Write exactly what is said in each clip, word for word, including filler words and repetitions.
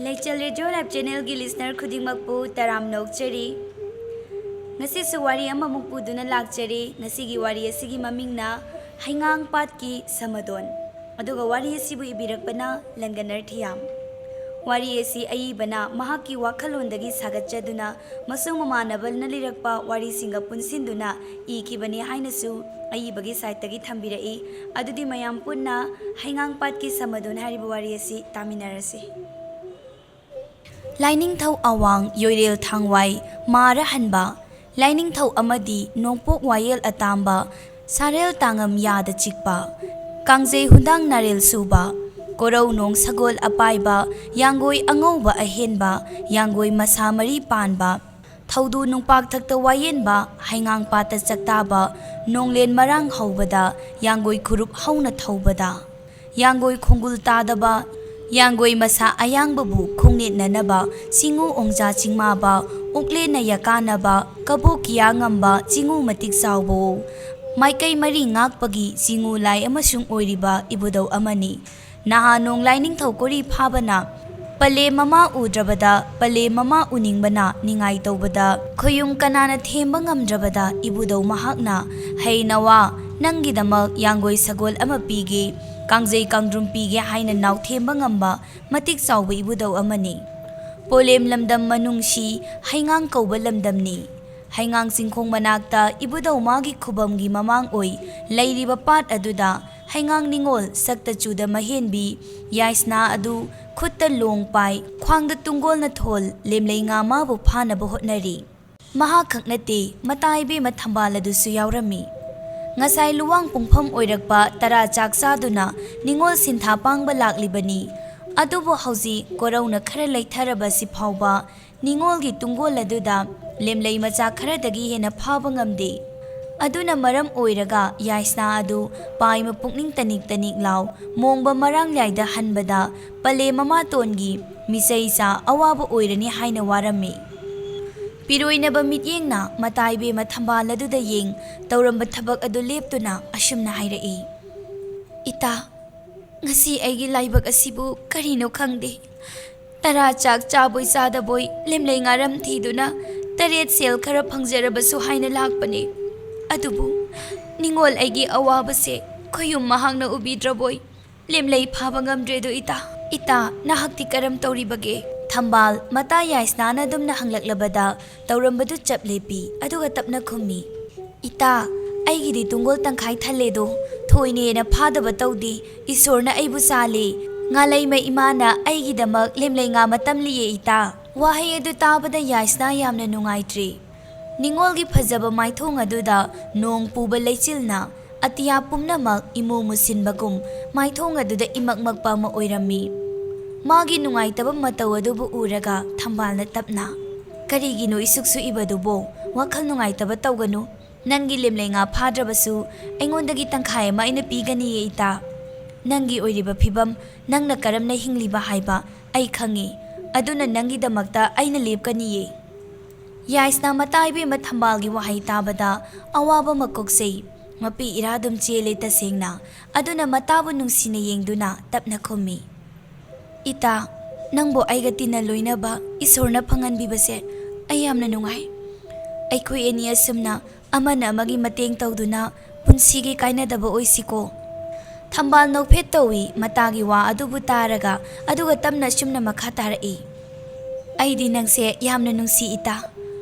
ꯂꯩꯆꯦꯜ radio live ꯆꯦꯅꯦꯜꯒꯤ listener ꯈꯨꯗꯤꯡꯃꯛꯄꯨ ꯇꯔꯥꯝꯅ ꯑꯣꯛꯆꯔꯤ꯫ ꯉꯁꯤꯁꯨ ꯋꯥꯔꯤ ꯑꯃꯃꯨꯛ ꯄꯨꯗꯨꯅ ꯂꯥꯛꯆꯔꯤ꯫ ꯉꯁꯤꯒꯤ ꯋꯥꯔꯤ ꯑꯁꯤꯒꯤ ꯃꯃꯤꯡꯅ ꯍꯩꯉꯥꯡ ꯄꯥꯠꯀꯤ ꯁꯃꯗꯣꯟ꯫ ꯑꯗꯨꯒ ꯋꯥꯔꯤ ꯑꯁꯤꯕꯨ ꯏꯕꯤꯔꯛꯄꯅ ꯂꯪꯒꯅꯔ ꯊꯤꯌꯥꯝ꯫ ꯋꯥꯔꯤ ꯑꯁꯤ ꯑꯏꯕꯅ ꯃꯍꯥꯛꯀꯤ ꯋꯥꯈꯜꯂꯣꯟꯗꯒꯤ ꯁꯥꯒꯠꯆꯗꯨꯅ ꯃꯁꯨꯡ ꯃꯃꯥꯟꯅꯕꯅ ꯂꯤꯔꯛꯄ ꯋꯥꯔꯤꯁꯤꯡꯒ ꯄꯨꯟꯁꯤꯟꯗꯨꯅ ꯏꯈꯤꯕꯅꯤ ꯍꯥꯏꯅꯁꯨ ꯑꯏꯕꯒꯤ ꯁꯥꯏꯠꯇꯒꯤ ꯊꯝꯕꯤꯔꯛꯏ꯫ ꯑꯗꯨꯗꯤ ꯃꯌꯥꯝ ꯄꯨꯟꯅ ꯍꯩꯉꯥꯡ ꯄꯥꯠꯀꯤ ꯁꯃꯗꯣꯟ ꯍꯥꯏꯔꯤꯕ ꯋꯥꯔꯤ ꯑꯁꯤ ꯇꯥꯃꯤꯟꯅꯔꯁꯤ꯫ ꯂꯥꯏꯅꯤꯡꯊꯧ ꯑꯋꯥꯡ ꯌꯣꯏꯔꯦꯜ ꯊꯥꯡꯋꯥꯏ ꯃꯥꯔ ꯍꯟꯕ, ꯂꯥꯏꯅꯤꯡꯊꯧ ꯑꯃꯗꯤ ꯅꯣꯡꯄꯣꯛ ꯋꯥꯌꯦꯜ ꯑꯇꯥꯝꯕ ꯁꯥꯔꯦꯜ ꯇꯥꯉꯝ ꯌꯥꯗ ꯆꯤꯛꯄ, ꯀꯥꯡꯖꯩ ꯍꯨꯟꯗꯥꯡ ꯅꯥꯔꯦꯜ ꯁꯨꯕ, ꯀꯣꯔꯧ ꯅꯣꯡ ꯁꯒꯣꯜ ꯑꯄꯥꯏꯕ, ꯌꯥꯡꯒꯣꯏ ꯑꯉꯧꯕ ꯑꯍꯦꯟꯕ, ꯌꯥꯡꯒꯣꯏ ꯃꯁꯥ ꯃꯔꯤ ꯄꯥꯟꯕ, ꯊꯧꯗꯨ ꯅꯨꯡꯄꯥꯛꯊꯛꯇ ꯋꯥꯌꯦꯟꯕ, ꯍꯩꯉꯥꯡ ꯄꯥꯠꯇ ꯆꯥꯛꯇꯥꯕ, ꯅꯣꯡꯂꯦꯟ ꯃꯔꯥꯡ ꯍꯧꯕꯗ, ꯌꯥꯡꯒꯣꯏ ꯈꯨꯔꯨꯞ ꯍꯧꯅ ꯊꯧꯕꯗ, ꯌꯥꯡꯒꯣꯏ ꯈꯣꯡꯒꯨꯜ ꯇꯥꯗꯕ, ꯌꯥꯡꯒꯣꯏ ꯃꯁꯥ ꯑꯌꯥꯡꯕꯕꯨ ꯈꯣꯡꯅꯦꯠꯅꯅꯕ, ꯆꯤꯡꯉꯨ ꯑꯣꯡꯖꯥ ꯆꯤꯡꯃꯥꯕ, ꯎꯛꯂꯦꯟꯅ ꯌꯥꯀꯥꯅꯕ, ꯀꯕꯣꯛ ꯀꯤꯌꯥ ꯉꯝꯕ, ꯆꯤꯡꯉꯨ ꯃꯇꯤꯛ ꯆꯥꯎꯕꯋꯣ꯫ ꯃꯥꯏꯀꯩ ꯃꯔꯤ ꯉꯥꯛꯄꯒꯤ ꯆꯤꯡꯉꯨ ꯂꯥꯏ ꯑꯃꯁꯨꯡ ꯑꯣꯏꯔꯤꯕ ꯏꯕꯨꯙꯧ ꯑꯃꯅꯤ꯫ ꯅꯍꯥ ꯅꯣꯡ ꯂꯥꯏꯅꯤꯡꯊꯧ ꯀꯣꯔꯤ ꯐꯥꯕꯅ ꯄꯂꯦꯝ ꯃꯃꯥ ꯎꯗ꯭ꯔꯕꯗ ꯄꯂꯦꯝ ꯃꯃꯥ ꯎꯅꯤꯡꯕꯅ ꯅꯤꯡꯉꯥꯏ ꯇꯧꯕꯗ ꯈꯣꯌꯨꯝ ꯀꯅꯥꯅ ꯊꯦꯝꯕ ꯉꯝꯗ꯭ꯔꯕꯗ ꯏꯕꯨꯙꯧ ꯃꯍꯥꯛꯅ, "ꯍꯩ ꯅꯋꯥ, ꯅꯪꯒꯤꯗꯃꯛ ꯌꯥꯡꯒꯣꯏ ꯁꯒꯣꯜ ꯑꯃ ꯄꯤꯒꯦ, ꯀꯥꯡꯖꯩ ꯀꯥꯡꯗ꯭ꯔꯨꯝ ꯄꯤꯒꯦ" ꯍꯥꯏꯅ ꯅꯥꯎꯊꯦꯝꯕ ꯉꯝꯕ ꯃꯇꯤꯛ ꯆꯥꯎꯕ ꯏꯕꯨꯙꯧ ꯑꯃꯅꯤ꯫ ꯄꯣꯂꯦꯝ ꯂꯝꯗꯝ ꯃꯅꯨꯡꯁꯤ ꯍꯩꯉꯥꯡ ꯀꯧꯕ ꯂꯝꯗꯝꯅꯤ꯫ ꯍꯩꯉꯥꯡ ꯆꯤꯡꯈꯣꯡ ꯃꯅꯥꯛꯇ ꯏꯕꯨꯙꯧ ꯃꯥꯒꯤ ꯈꯨꯕꯝꯒꯤ ꯃꯃꯥꯡ ꯑꯣꯏ ꯂꯩꯔꯤꯕ ꯄꯥꯠ ꯑꯗꯨꯗ ꯍꯩꯉꯥꯡ ꯅꯤꯉꯣꯜ ꯁꯛꯇ ꯆꯨꯗ ꯃꯍꯦꯟꯕꯤ ꯌꯥꯏꯁꯅꯥ ꯑꯗꯨ ꯈꯨꯠꯇ ꯂꯣꯡ ꯄꯥꯏ, ꯈ꯭ꯋꯥꯡꯗ ꯇꯨꯡꯒꯣꯜꯅ ꯊꯣꯜ, ꯂꯦꯝꯂꯩ ꯉꯥ ꯃꯥꯕꯨ ꯐꯥꯅꯕ ꯍꯣꯠꯅꯔꯤ꯫ ꯃꯍꯥꯛ ꯈꯛ ꯅꯠꯇꯦ, ꯃꯇꯥ ꯏꯕꯦꯝꯃ ꯊꯝꯕꯥꯜ ꯑꯗꯨꯁꯨ ꯌꯥꯎꯔꯝꯃꯤ꯫ ꯉꯁꯥꯏ ꯂꯨꯋꯥꯡ ꯄꯨꯡꯐꯝ ꯑꯣꯏꯔꯛꯄ ꯇꯔꯥ ꯆꯥꯛ ꯆꯥꯗꯨꯅ ꯅꯤꯉꯣꯜ ꯁꯤꯟꯊꯥ ꯄꯥꯡꯕ ꯂꯥꯛꯂꯤꯕꯅꯤ꯫ ꯑꯗꯨꯕꯨ ꯍꯧꯖꯤꯛ ꯀꯣꯔꯧꯅ ꯈꯔ ꯂꯩꯊꯔꯕꯁꯤ ꯐꯥꯎꯕ ꯅꯤꯉꯣꯜꯒꯤ ꯇꯨꯡꯒꯣꯜ ꯑꯗꯨꯗ ꯂꯦꯝꯂꯩ ꯃꯆꯥ ꯈꯔꯗꯒꯤ ꯍꯦꯟꯅ ꯐꯥꯕ ꯉꯝꯗꯦ꯫ ꯑꯗꯨꯅ ꯃꯔꯝ ꯑꯣꯏꯔꯒ ꯌꯥꯏꯁꯅꯥ ꯑꯗꯨ ꯄꯥꯏꯃ ꯄꯨꯛꯅꯤꯡ ꯇꯅꯤꯛ ꯇꯅꯤꯛ ꯂꯥꯎ ꯃꯣꯡꯕ ꯃꯔꯥꯡ ꯂꯥꯏꯗ ꯍꯟꯕꯗ ꯄꯂꯦ ꯃꯃꯥꯇꯣꯟꯒꯤ ꯃꯤꯆꯩ ꯆꯥ ꯑꯋꯥꯕ ꯑꯣꯏꯔꯅꯤ ꯍꯥꯏꯅ ꯋꯥꯔꯝꯃꯤ꯫ ꯄꯤꯔꯣꯏꯅꯕ ꯃꯤꯠꯌꯦꯡꯅ ꯃꯇꯥ ꯏꯕꯦꯝꯃ ꯊꯝꯕꯥꯜ ꯑꯗꯨꯗ ꯌꯦꯡ ꯇꯧꯔꯝꯕ ꯊꯕꯛ ꯑꯗꯨ ꯂꯦꯞꯇꯨꯅ ꯑꯁꯨꯝꯅ ꯍꯥꯏꯔꯛꯏ, "ꯏꯇꯥ, ꯉꯁꯤ ꯑꯩꯒꯤ ꯂꯥꯏꯕꯛ ꯑꯁꯤꯕꯨ ꯀꯔꯤꯅꯣ ꯈꯪꯗꯦ꯫ ꯇꯔꯥ ꯆꯥꯛ ꯆꯥꯕꯣꯏ ꯆꯥꯗꯕꯣꯏ ꯂꯦꯝꯂꯩ ꯉꯥꯔꯝ ꯊꯤꯗꯨꯅ ꯇꯔꯦꯠ ꯁꯦꯜ ꯈꯔ ꯐꯪꯖꯔꯕꯁꯨ ꯍꯥꯏꯅ ꯂꯥꯛꯄꯅꯤ꯫ ꯑꯗꯨꯕꯨ ꯅꯤꯡꯉꯣꯜ ꯑꯩꯒꯤ ꯑꯋꯥꯕꯁꯦ ꯈꯣꯌꯨꯝ ꯃꯍꯥꯛꯅ ꯎꯕꯤꯗ꯭ꯔꯕꯣꯏ ꯂꯦꯝꯂꯩ ꯐꯥꯕ ꯉꯝꯗ꯭ꯔꯦꯗꯣ ꯏꯇꯥ꯫ ꯏꯇꯥ, ꯅꯍꯥꯛꯇꯤ ꯀꯔꯝ ꯇꯧꯔꯤꯕꯒꯦ? ꯊꯝꯕꯥꯜ ꯃꯇꯥ ꯌꯥꯏꯁꯅꯥꯅ ꯑꯗꯨꯝꯅ ꯍꯪꯂꯛꯂꯕꯗ ꯇꯧꯔꯝꯕꯗꯨ ꯆꯞ ꯂꯦꯞꯄꯤ, ꯑꯗꯨꯒ ꯇꯞꯅ ꯈꯨꯝꯃꯤ, "ꯏꯇꯥ, ꯑꯩꯒꯤꯗꯤ ꯇꯨꯡꯒꯣꯜ ꯇꯪꯈꯥꯏ ꯊꯜꯂꯦꯗꯣ, ꯊꯣꯏꯅꯦꯅ ꯐꯥꯗꯕ ꯇꯧꯗꯦ, ꯏꯁꯣꯔꯅ ꯑꯩꯕꯨ ꯆꯥꯜꯂꯦ꯫ ꯉꯥꯂꯩꯃ ꯏꯃꯥꯅ ꯑꯩꯒꯤꯗꯃꯛ ꯂꯦꯝꯂꯩ ꯉꯥ ꯃꯇꯝꯂꯤꯌꯦ ꯏꯇꯥ"꯫ ꯋꯥꯍꯩ ꯑꯗꯨ ꯇꯥꯕꯗ ꯌꯥꯏꯁꯅꯥ ꯌꯥꯝꯅ ꯅꯨꯡꯉꯥꯏꯇ꯭ꯔꯤ꯫ ꯅꯤꯡꯉꯣꯜꯒꯤ ꯐꯖꯕ ꯃꯥꯏꯊꯣꯡ ꯑꯗꯨꯗ ꯅꯣꯡ ꯄꯨꯕ ꯂꯩꯆꯤꯜꯅ ꯑꯇꯤꯌꯥ ꯄꯨꯝꯅꯃꯛ ꯏꯃꯨ ꯃꯨꯁꯤꯟꯕꯒꯨꯝ ꯃꯥꯏꯊꯣꯡ ꯑꯗꯨꯗ ꯏꯃꯛ ꯃꯛꯄ ꯑꯃ ꯑꯣꯏꯔꯝꯃꯤ꯫ ꯃꯥꯒꯤ ꯅꯨꯡꯉꯥꯏꯇꯕ ꯃꯇꯧ ꯑꯗꯨꯕꯨ ꯎꯔꯒ ꯊꯝꯕꯥꯜꯅ ꯇꯞꯅ, "ꯀꯔꯤꯒꯤꯅꯣ ꯏꯁꯨꯛ ꯁꯨꯛꯏꯕꯗꯨꯕꯣ? ꯋꯥꯈꯜ ꯅꯨꯡꯉꯥꯏꯇꯕ ꯇꯧꯒꯅꯨ꯫ ꯅꯪꯒꯤ ꯂꯦꯝꯂꯩ ꯉꯥ ꯐꯥꯗ꯭ꯔꯕꯁꯨ ꯑꯩꯉꯣꯟꯗꯒꯤ ꯇꯪꯈꯥꯏ ꯑꯃ ꯑꯩꯅ ꯄꯤꯒꯅꯤꯌꯦ ꯏꯇꯥ꯫ ꯅꯪꯒꯤ ꯑꯣꯏꯔꯤꯕ ꯐꯤꯕꯝ, ꯅꯪꯅ ꯀꯔꯝꯅ ꯍꯤꯡꯂꯤꯕ ꯍꯥꯏꯕ ꯑꯩ ꯈꯪꯉꯤ꯫ ꯑꯗꯨꯅ ꯅꯪꯒꯤꯗꯃꯛꯇ ꯑꯩꯅ ꯂꯦꯞꯀꯅꯤꯌꯦ"꯫ ꯌꯥꯏꯁꯅꯥ ꯃꯇꯥ ꯏꯕꯦꯝꯃ ꯊꯝꯕꯥꯜꯒꯤ ꯋꯥꯍꯩ ꯇꯥꯕꯗ ꯑꯋꯥꯕ ꯑꯃ ꯀꯣꯛꯆꯩ꯫ ꯃꯄꯤ ꯏꯔꯥ ꯑꯗꯨꯝ ꯆꯦꯜꯂꯦ ꯇꯁꯦꯡꯅ꯫ ꯑꯗꯨꯅ ꯃꯇꯥꯕꯨ ꯅꯨꯡꯁꯤꯅ ꯌꯦꯡꯗꯨꯅ ꯇꯞꯅ ꯈꯨꯝꯃꯤ, "ꯏꯇꯥ, ꯅꯪꯕꯨ ꯑꯩꯒ ꯇꯤꯟꯅ ꯂꯣꯏꯅꯕ ꯏꯁꯣꯔꯅ ꯐꯪꯍꯟꯕꯤꯕꯁꯦ ꯑꯩ ꯌꯥꯝꯅ ꯅꯨꯡꯉꯥꯏ꯫ ꯑꯩꯈꯣꯏ ꯑꯅꯤ ꯑꯁꯨꯝꯅ ꯑꯃꯅ ꯑꯃꯒꯤ ꯃꯇꯦꯡ ꯇꯧꯗꯨꯅ ꯄꯨꯟꯁꯤꯒꯤ ꯀꯥꯏꯅꯗꯕ ꯑꯣꯏꯁꯤꯀꯣ"꯫ ꯊꯝꯕꯥꯜ ꯅꯣꯛꯐꯦꯠ ꯇꯧꯏ ꯃꯇꯥꯒꯤ ꯋꯥ ꯑꯗꯨꯕꯨ ꯇꯥꯔꯒ, ꯑꯗꯨꯒ ꯇꯞꯅ ꯑꯁꯨꯝꯅ ꯃꯈꯥ ꯇꯥꯔꯛꯏ, "ꯑꯩꯗꯤ ꯅꯪꯁꯦ ꯌꯥꯝꯅ ꯅꯨꯡꯁꯤ ꯏꯇꯥ꯫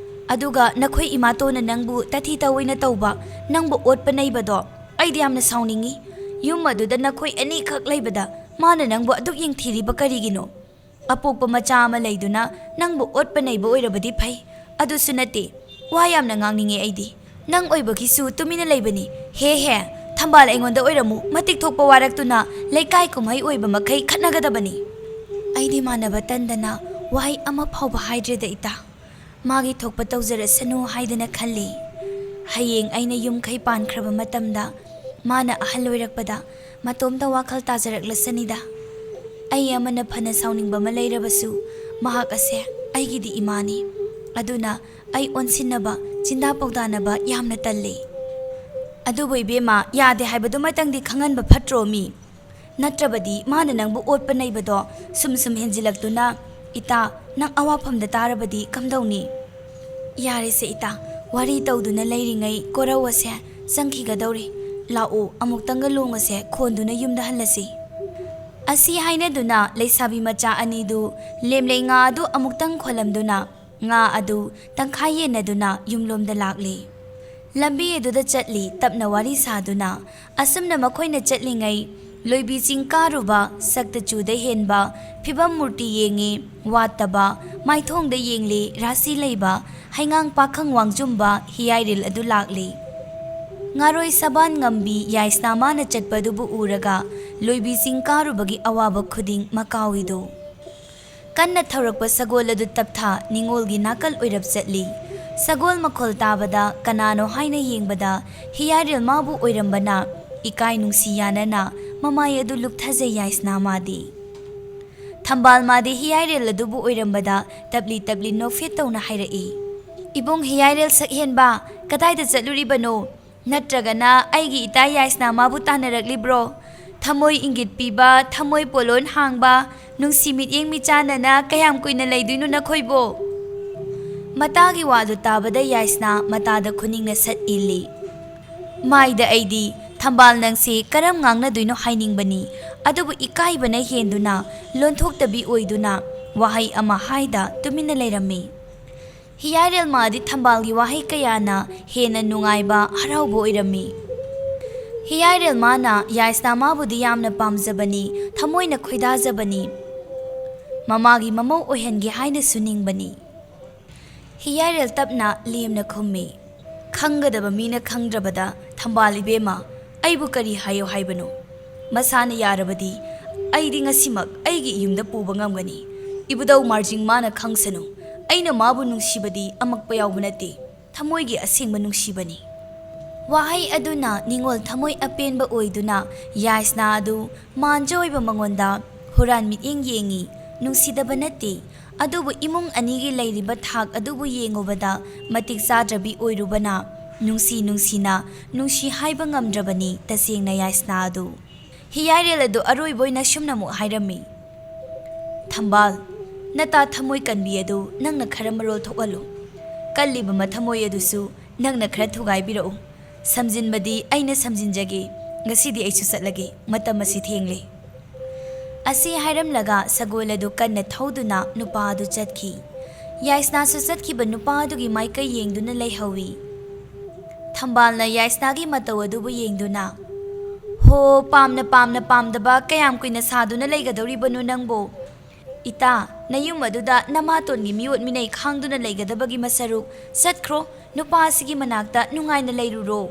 ꯑꯗꯨꯒ ꯅꯈꯣꯏ ꯏꯃꯥꯇꯣꯟꯅ ꯅꯪꯕꯨ ꯇꯥꯊꯤ ꯇꯥꯑꯣꯏꯅ ꯇꯧꯕ, ꯅꯪꯕꯨ ꯑꯣꯠꯄ ꯅꯩꯕꯗꯣ ꯑꯩꯗꯤ ꯌꯥꯝꯅ ꯁꯥꯎꯅꯤꯡꯉꯤ꯫ ꯌꯨꯝ ꯑꯗꯨꯗ ꯅꯈꯣꯏ ꯑꯅꯤꯈꯛ ꯂꯩꯕꯗ ꯃꯥꯅ ꯅꯪꯕꯨ ꯑꯗꯨꯛ ꯌꯦꯡꯊꯤꯔꯤꯕ ꯀꯔꯤꯒꯤꯅꯣ? ꯑꯄꯣꯛꯄ ꯃꯆꯥ ꯑꯃ ꯂꯩꯗꯨꯅ ꯅꯪꯕꯨ ꯑꯣꯠꯄ ꯅꯩꯕ ꯑꯣꯏꯔꯕꯗꯤ ꯐꯩ, ꯑꯗꯨꯁꯨ ꯅꯠꯇꯦ꯫ ꯋꯥ ꯌꯥꯝꯅ ꯉꯥꯡꯅꯤꯡꯉꯦ ꯑꯩꯗꯤ꯫ ꯅꯪ ꯑꯣꯏꯕꯒꯤꯁꯨ ꯇꯨꯃꯤꯟꯅ ꯂꯩꯕꯅꯤ꯫ ꯍꯦ ꯍꯦ, ꯊꯝꯕꯥꯜ ꯑꯩꯉꯣꯟꯗ ꯑꯣꯏꯔꯝꯃꯨ, ꯃꯇꯤꯛ ꯊꯣꯛꯄ ꯋꯥꯔꯛꯇꯨꯅ ꯂꯩꯀꯥꯏ ꯀꯨꯝꯍꯩ ꯑꯣꯏꯕ ꯃꯈꯩ ꯈꯠꯅꯒꯗꯕꯅꯤ"꯫ ꯑꯩꯗꯤ ꯃꯥꯟꯅꯕ ꯇꯟꯗꯅ ꯋꯥꯍꯩ ꯑꯃ ꯐꯥꯎꯕ ꯍꯥꯏꯗ꯭ꯔꯦꯗ ꯏꯇꯥ꯫ ꯃꯥꯒꯤ ꯊꯣꯛꯄ ꯇꯧꯖꯔꯁꯅꯨ ꯍꯥꯏꯗꯅ ꯈꯜꯂꯤ꯫ ꯍꯌꯦꯡ ꯑꯩꯅ ꯌꯨꯝ ꯀꯩ ꯄꯥꯟꯈ꯭ꯔꯕ ꯃꯇꯝꯗ ꯃꯥꯅ ꯑꯍꯜ ꯑꯣꯏꯔꯛꯄꯗ ꯃꯇꯣꯝꯇ ꯋꯥꯈꯜ ꯇꯥꯖꯔꯛꯂꯁꯅꯤꯗ꯫ ꯑꯩ ꯑꯃꯅ ꯐꯅ ꯁꯥꯎꯅꯤꯡꯕ ꯑꯃ ꯂꯩꯔꯕꯁꯨ ꯃꯍꯥꯛ ꯑꯁꯦ ꯑꯩꯒꯤꯗꯤ ꯏꯃꯥꯅꯤ꯫ ꯑꯗꯨꯅ ꯑꯩ ꯑꯣꯟꯁꯤꯟꯅꯕ, ꯆꯤꯟꯗꯥ ꯄꯥꯎꯗꯥꯅꯕ ꯌꯥꯝꯅ ꯇꯜꯂꯤ꯫ ꯑꯗꯨꯕꯨ ꯏꯕꯦꯝꯃ, ꯌꯥꯗꯦ ꯍꯥꯏꯕꯗꯨꯃꯇꯪꯗꯤ ꯈꯪꯍꯟꯕ ꯐꯠꯇ꯭ꯔꯣ ꯃꯤ? ꯅꯠꯇ꯭ꯔꯕꯗꯤ ꯃꯥꯅ ꯅꯪꯕꯨ ꯑꯣꯠꯄ ꯅꯩꯕꯗꯣ ꯁꯨꯝ ꯁꯨꯝ ꯍꯦꯟꯖꯤꯜꯂꯛꯇꯨꯅ "ꯏꯇꯥ, ꯅꯪ ꯑꯋꯥꯐꯝꯗ ꯇꯥꯔꯕꯗꯤ ꯀꯝꯗꯧꯅꯤ?" "ꯌꯥꯔꯦꯁꯦ ꯏꯇꯥ, ꯋꯥꯔꯤ ꯇꯧꯗꯨꯅ ꯂꯩꯔꯤꯉꯩ ꯀꯣꯔꯧ ꯑꯁꯦ ꯆꯪꯈꯤꯒꯗꯧꯔꯦ꯫ ꯂꯥꯛꯑꯣ, ꯑꯃꯨꯛꯇꯪꯒ ꯂꯣꯡꯉꯁꯦ, ꯈꯣꯟꯗꯨꯅ ꯌꯨꯝꯗ ꯍꯜꯂꯁꯤ"꯫ ꯑꯁꯤ ꯍꯥꯏꯅꯗꯨꯅ ꯂꯩꯁꯥꯕꯤ ꯃꯆꯥ ꯑꯅꯤꯗꯨ ꯂꯦꯝꯂꯩ ꯉꯥ ꯑꯗꯨ ꯑꯃꯨꯛꯇꯪ ꯈꯣꯜꯂꯝꯗꯨꯅ ꯉꯥ ꯑꯗꯨ ꯇꯪꯈꯥꯏ ꯌꯦꯟꯅꯗꯨꯅ ꯌꯨꯝꯂꯣꯝꯗ ꯂꯥꯛꯂꯤ꯫ ꯂꯝꯕꯤ ꯑꯗꯨꯗ ꯆꯠꯂꯤ, ꯇꯞꯅ ꯋꯥꯔꯤ ꯁꯥꯗꯨꯅ꯫ ꯑꯁꯨꯝꯅ ꯃꯈꯣꯏꯅ ꯆꯠꯂꯤꯉꯩ, ꯂꯣꯏꯕꯤ ꯆꯤꯡ ꯀꯥꯔꯨꯕ, ꯁꯛꯇ ꯆꯨꯗ ꯍꯦꯟꯕ, ꯐꯤꯕꯝ ꯃꯨꯔꯇꯤ ꯌꯦꯡꯉꯤ, ꯋꯥꯠꯇꯕ, ꯃꯥꯏꯊꯣꯡꯗ ꯌꯦꯡꯂꯤ, ꯔꯥꯁꯤ ꯂꯩꯕ, ꯍꯩꯉꯥꯡ ꯄꯥꯈꯪ ꯋꯥꯡꯖꯨꯝꯕ ꯍꯤꯌꯥꯏꯔꯦꯜ ꯑꯗꯨ ꯂꯥꯛꯂꯤ꯫ ꯉꯥꯔꯣꯏ ꯁꯕꯥꯟ ꯉꯝꯕꯤ ꯌꯥꯏꯁꯅꯥ ꯃꯥꯅ ꯆꯠꯄꯗꯨꯕꯨ ꯎꯔꯒ ꯂꯣꯏꯕꯤ ꯆꯤꯡ ꯀꯥꯔꯨꯕꯒꯤ ꯑꯋꯥꯕ ꯈꯨꯗꯤꯡ ꯃꯀꯥꯎꯏꯗꯨ꯫ ꯀꯟꯅ ꯊꯧꯔꯛꯄ ꯁꯒꯣꯜ ꯑꯗꯨ ꯇꯞꯊꯥ ꯅꯤꯉꯣꯜꯒꯤ ꯅꯥꯀꯜ ꯑꯣꯏꯔꯞ ꯆꯠꯂꯤ꯫ ꯁꯒꯣꯜ ꯃꯈꯣꯜ ꯇꯥꯕꯗ ꯀꯅꯥꯅꯣ ꯍꯥꯏꯅ ꯌꯦꯡꯕꯗ ꯍꯤꯌꯥꯏꯔꯦꯜ ꯃꯥꯕꯨ ꯑꯣꯏꯔꯝꯕꯅ ꯏꯀꯥꯏ ꯅꯨꯡꯁꯤ ꯌꯥꯅꯅ ꯃꯃꯥꯏ ꯑꯗꯨ ꯂꯨꯞꯊꯖꯩ ꯌꯥꯏꯁꯅꯥ ꯃꯥꯗꯤ꯫ ꯊꯝꯕꯥꯜ ꯃꯥꯗꯤ ꯍꯤꯌꯥꯏꯔꯦꯜ ꯑꯗꯨꯕꯨ ꯑꯣꯏꯔꯝꯕꯗ ꯇꯞꯂꯤ ꯇꯞꯂꯤ ꯅꯣꯛꯐꯦꯠ ꯇꯧꯅ ꯍꯥꯏꯔꯛꯏ, "ꯏꯕꯨꯡ ꯍꯤꯌꯥꯏꯔꯦꯜ ꯁꯛꯍꯦꯟꯕ, ꯀꯗꯥꯏꯗ ꯆꯠꯂꯨꯔꯤꯕꯅꯣ? ꯅꯠꯇ꯭ꯔꯒꯅ ꯑꯩꯒꯤ ꯏꯇꯥ ꯌꯥꯏꯁꯅꯥ ꯃꯥꯕꯨ ꯇꯥꯟꯅꯔꯛꯂꯤꯕ꯭ꯔꯣ? ꯊꯃꯣꯏ ꯏꯪꯒꯤꯠ ꯄꯤꯕ, ꯊꯃꯣꯏ ꯄꯣꯂꯣꯟ ꯍꯥꯡꯕ, ꯅꯨꯡꯁꯤ ꯃꯤꯠꯌꯦꯡ ꯃꯤꯆꯥꯟꯅꯅ ꯀꯌꯥꯝ ꯀꯨꯏꯅ ꯂꯩꯗꯣꯏꯅꯣ ꯅꯈꯣꯏꯕꯣ?" ꯃꯇꯥꯒꯤ ꯋꯥꯗꯨ ꯇꯥꯕꯗ ꯌꯥꯏꯁꯅꯥ ꯃꯇꯥꯗ ꯈꯨꯅꯤꯡꯅ ꯁꯠ ꯏꯜꯂꯤ꯫ ꯃꯥꯏꯗ ꯑꯩꯗꯤ ꯊꯝꯕꯥꯜ ꯅꯪꯁꯦ ꯀꯔꯝ ꯉꯥꯡꯅꯗꯣꯏꯅꯣ ꯍꯥꯏꯅꯤꯡꯕꯅꯤ, ꯑꯗꯨꯕꯨ ꯏꯀꯥꯏꯕꯅ ꯍꯦꯟꯗꯨꯅ ꯂꯣꯟꯊꯣꯛꯇꯕꯤ ꯑꯣꯏꯗꯨꯅ ꯋꯥꯍꯩ ꯑꯃ ꯍꯥꯏꯗ ꯇꯨꯃꯤꯟꯅ ꯂꯩꯔꯝꯃꯤ꯫ ꯍꯤꯌꯥꯏꯔꯦꯜ ꯃꯥꯗꯤ ꯊꯝꯕꯥꯜꯒꯤ ꯋꯥꯍꯩ ꯀꯌꯥꯅ ꯍꯦꯟꯅ ꯅꯨꯡꯉꯥꯏꯕ, ꯍꯔꯥꯎꯕ ꯑꯣꯏꯔꯝꯃꯤ꯫ ꯍꯤꯌꯥꯏꯔꯦꯜ ꯃꯥꯅ ꯌꯥꯏꯁꯅꯥ ꯃꯥꯕꯨꯗꯤ ꯌꯥꯝꯅ ꯄꯥꯝꯖꯕꯅꯤ, ꯊꯃꯣꯏꯅ ꯈꯣꯏꯗꯥꯖꯕꯅꯤ꯫ ꯃꯃꯥꯒꯤ ꯃꯃꯧ ꯑꯣꯏꯍꯟꯒꯦ ꯍꯥꯏꯅꯁꯨ ꯅꯤꯡꯕꯅꯤ꯫ ꯍꯤꯌꯥꯏꯔꯦꯜ ꯇꯞꯅ ꯂꯦꯝꯅ ꯈꯨꯝꯃꯤ, "ꯈꯪꯒꯗꯕ ꯃꯤꯅ ꯈꯪꯗ꯭ꯔꯕꯗ, ꯊꯝꯕꯥꯜ ꯏꯕꯦꯝꯃ, ꯑꯩꯕꯨ ꯀꯔꯤ ꯍꯥꯏꯌꯣ ꯍꯥꯏꯕꯅꯣ? ꯃꯁꯥꯅ ꯌꯥꯔꯕꯗꯤ ꯑꯩꯗꯤ ꯉꯁꯤꯃꯛ ꯑꯩꯒꯤ ꯏꯌꯨꯝꯗ ꯄꯨꯕ ꯉꯝꯒꯅꯤ꯫ ꯏꯕꯨꯙꯧ ꯃꯥꯔꯖꯤꯡ ꯃꯥꯅ ꯈꯪꯁꯅꯨ, ꯑꯩꯅ ꯃꯥꯕꯨ ꯅꯨꯡꯁꯤꯕꯗꯤ ꯑꯃꯛꯄ ꯌꯥꯎꯕ ꯅꯠꯇꯦ, ꯊꯃꯣꯏꯒꯤ ꯑꯁꯦꯡꯕ ꯅꯨꯡꯁꯤꯕꯅꯤ"꯫ ꯋꯥꯍꯩ ꯑꯗꯨꯅ ꯅꯤꯉꯣꯜ ꯊꯃꯣꯏ ꯑꯄꯦꯟꯕ ꯑꯣꯏꯗꯨꯅ ꯌꯥꯏꯁꯅꯥ ꯑꯗꯨ ꯃꯥꯟꯖ ꯑꯣꯏꯕ ꯃꯉꯣꯟꯗ ꯍꯨꯔꯥꯟ ꯃꯤꯠꯌꯦꯡ ꯌꯦꯡꯉꯤ꯫ ꯅꯨꯡꯁꯤꯗꯕ ꯅꯠꯇꯦ, ꯑꯗꯨꯕꯨ ꯏꯃꯨꯡ ꯑꯅꯤꯒꯤ ꯂꯩꯔꯤꯕ ꯊꯥꯛ ꯑꯗꯨꯕꯨ ꯌꯦꯡꯉꯨꯕꯗ ꯃꯇꯤꯛ ꯆꯥꯗ꯭ꯔꯕꯤ ꯑꯣꯏꯔꯨꯕꯅ ꯅꯨꯡꯁꯤ ꯅꯨꯡꯁꯤꯅ ꯅꯨꯡꯁꯤ ꯍꯥꯏꯕ ꯉꯝꯗ꯭ꯔꯕꯅꯤ ꯇꯁꯦꯡꯅ ꯌꯥꯏꯁꯅꯥ ꯑꯗꯨ꯫ ꯍꯤꯌꯥꯏꯔꯦꯜ ꯑꯗꯨ ꯑꯔꯣꯏꯕ ꯑꯣꯏꯅ ꯁꯨꯝꯅ ꯑꯃꯨꯛ ꯍꯥꯏꯔꯝꯃꯤ, "ꯊꯝꯕꯥꯜ, ꯅꯇꯥ ꯊꯃꯣꯏ ꯀꯟꯕꯤ ꯑꯗꯨ ꯅꯪꯅ ꯈꯔ ꯃꯔꯣꯜ ꯊꯣꯛꯍꯜꯂꯨ꯫ ꯀꯜꯂꯤꯕ ꯃꯊꯃꯣꯏ ꯑꯗꯨꯁꯨ ꯅꯪꯅ ꯈꯔ ꯊꯨꯒꯥꯏꯕꯤꯔꯛꯎ꯫ ꯁꯝꯖꯤꯟꯕꯗꯤ ꯑꯩꯅ ꯁꯝꯖꯤꯟꯖꯒꯦ꯫ ꯉꯁꯤꯗꯤ ꯑꯩꯁꯨ ꯆꯠꯂꯒꯦ꯫ ꯃꯇꯝ ꯑꯁꯤ ꯊꯦꯡꯂꯦ꯫ ꯑꯁꯤ ꯍꯥꯏꯔꯝꯂꯒ ꯁꯒꯣꯜ ꯑꯗꯨ ꯀꯟꯅ ꯊꯧꯗꯨꯅ ꯅꯨꯄꯥ ꯑꯗꯨ ꯆꯠꯈꯤ꯫ ꯌꯥꯏꯁꯅꯥꯁꯨ ꯆꯠꯈꯤꯕ ꯅꯨꯄꯥ ꯑꯗꯨꯒꯤ ꯃꯥꯏꯀꯩ ꯌꯦꯡꯗꯨꯅ ꯂꯩꯍꯧꯏ꯫ ꯊꯝꯕꯥꯜꯅ ꯌꯥꯏꯁꯅꯥꯒꯤ ꯃꯇꯧ ꯑꯗꯨꯕꯨ ꯌꯦꯡꯗꯨꯅ, "ꯍꯣ, ꯄꯥꯝꯅ ꯄꯥꯝꯅ ꯄꯥꯝꯗꯕ ꯀꯌꯥꯝ ꯀꯨꯏꯅ ꯁꯥꯗꯨꯅ ꯂꯩꯒꯗꯧꯔꯤꯕꯅꯣ ꯅꯪꯕꯨ? ꯏꯇꯥ, ꯅꯌꯨꯝ ꯑꯗꯨꯗ ꯅꯃꯥꯇꯣꯟꯒꯤ ꯃꯤꯑꯣꯠ ꯃꯤꯅꯩ ꯈꯥꯡꯗꯨꯅ ꯂꯩꯒꯗꯕꯒꯤ ꯃꯁꯔꯨꯛ, ꯆꯠꯈ꯭ꯔꯣ, ꯅꯨꯄꯥ ꯑꯁꯤꯒꯤ ꯃꯅꯥꯛꯇ ꯅꯨꯡꯉꯥꯏꯅ ꯂꯩꯔꯨꯔꯣ꯫"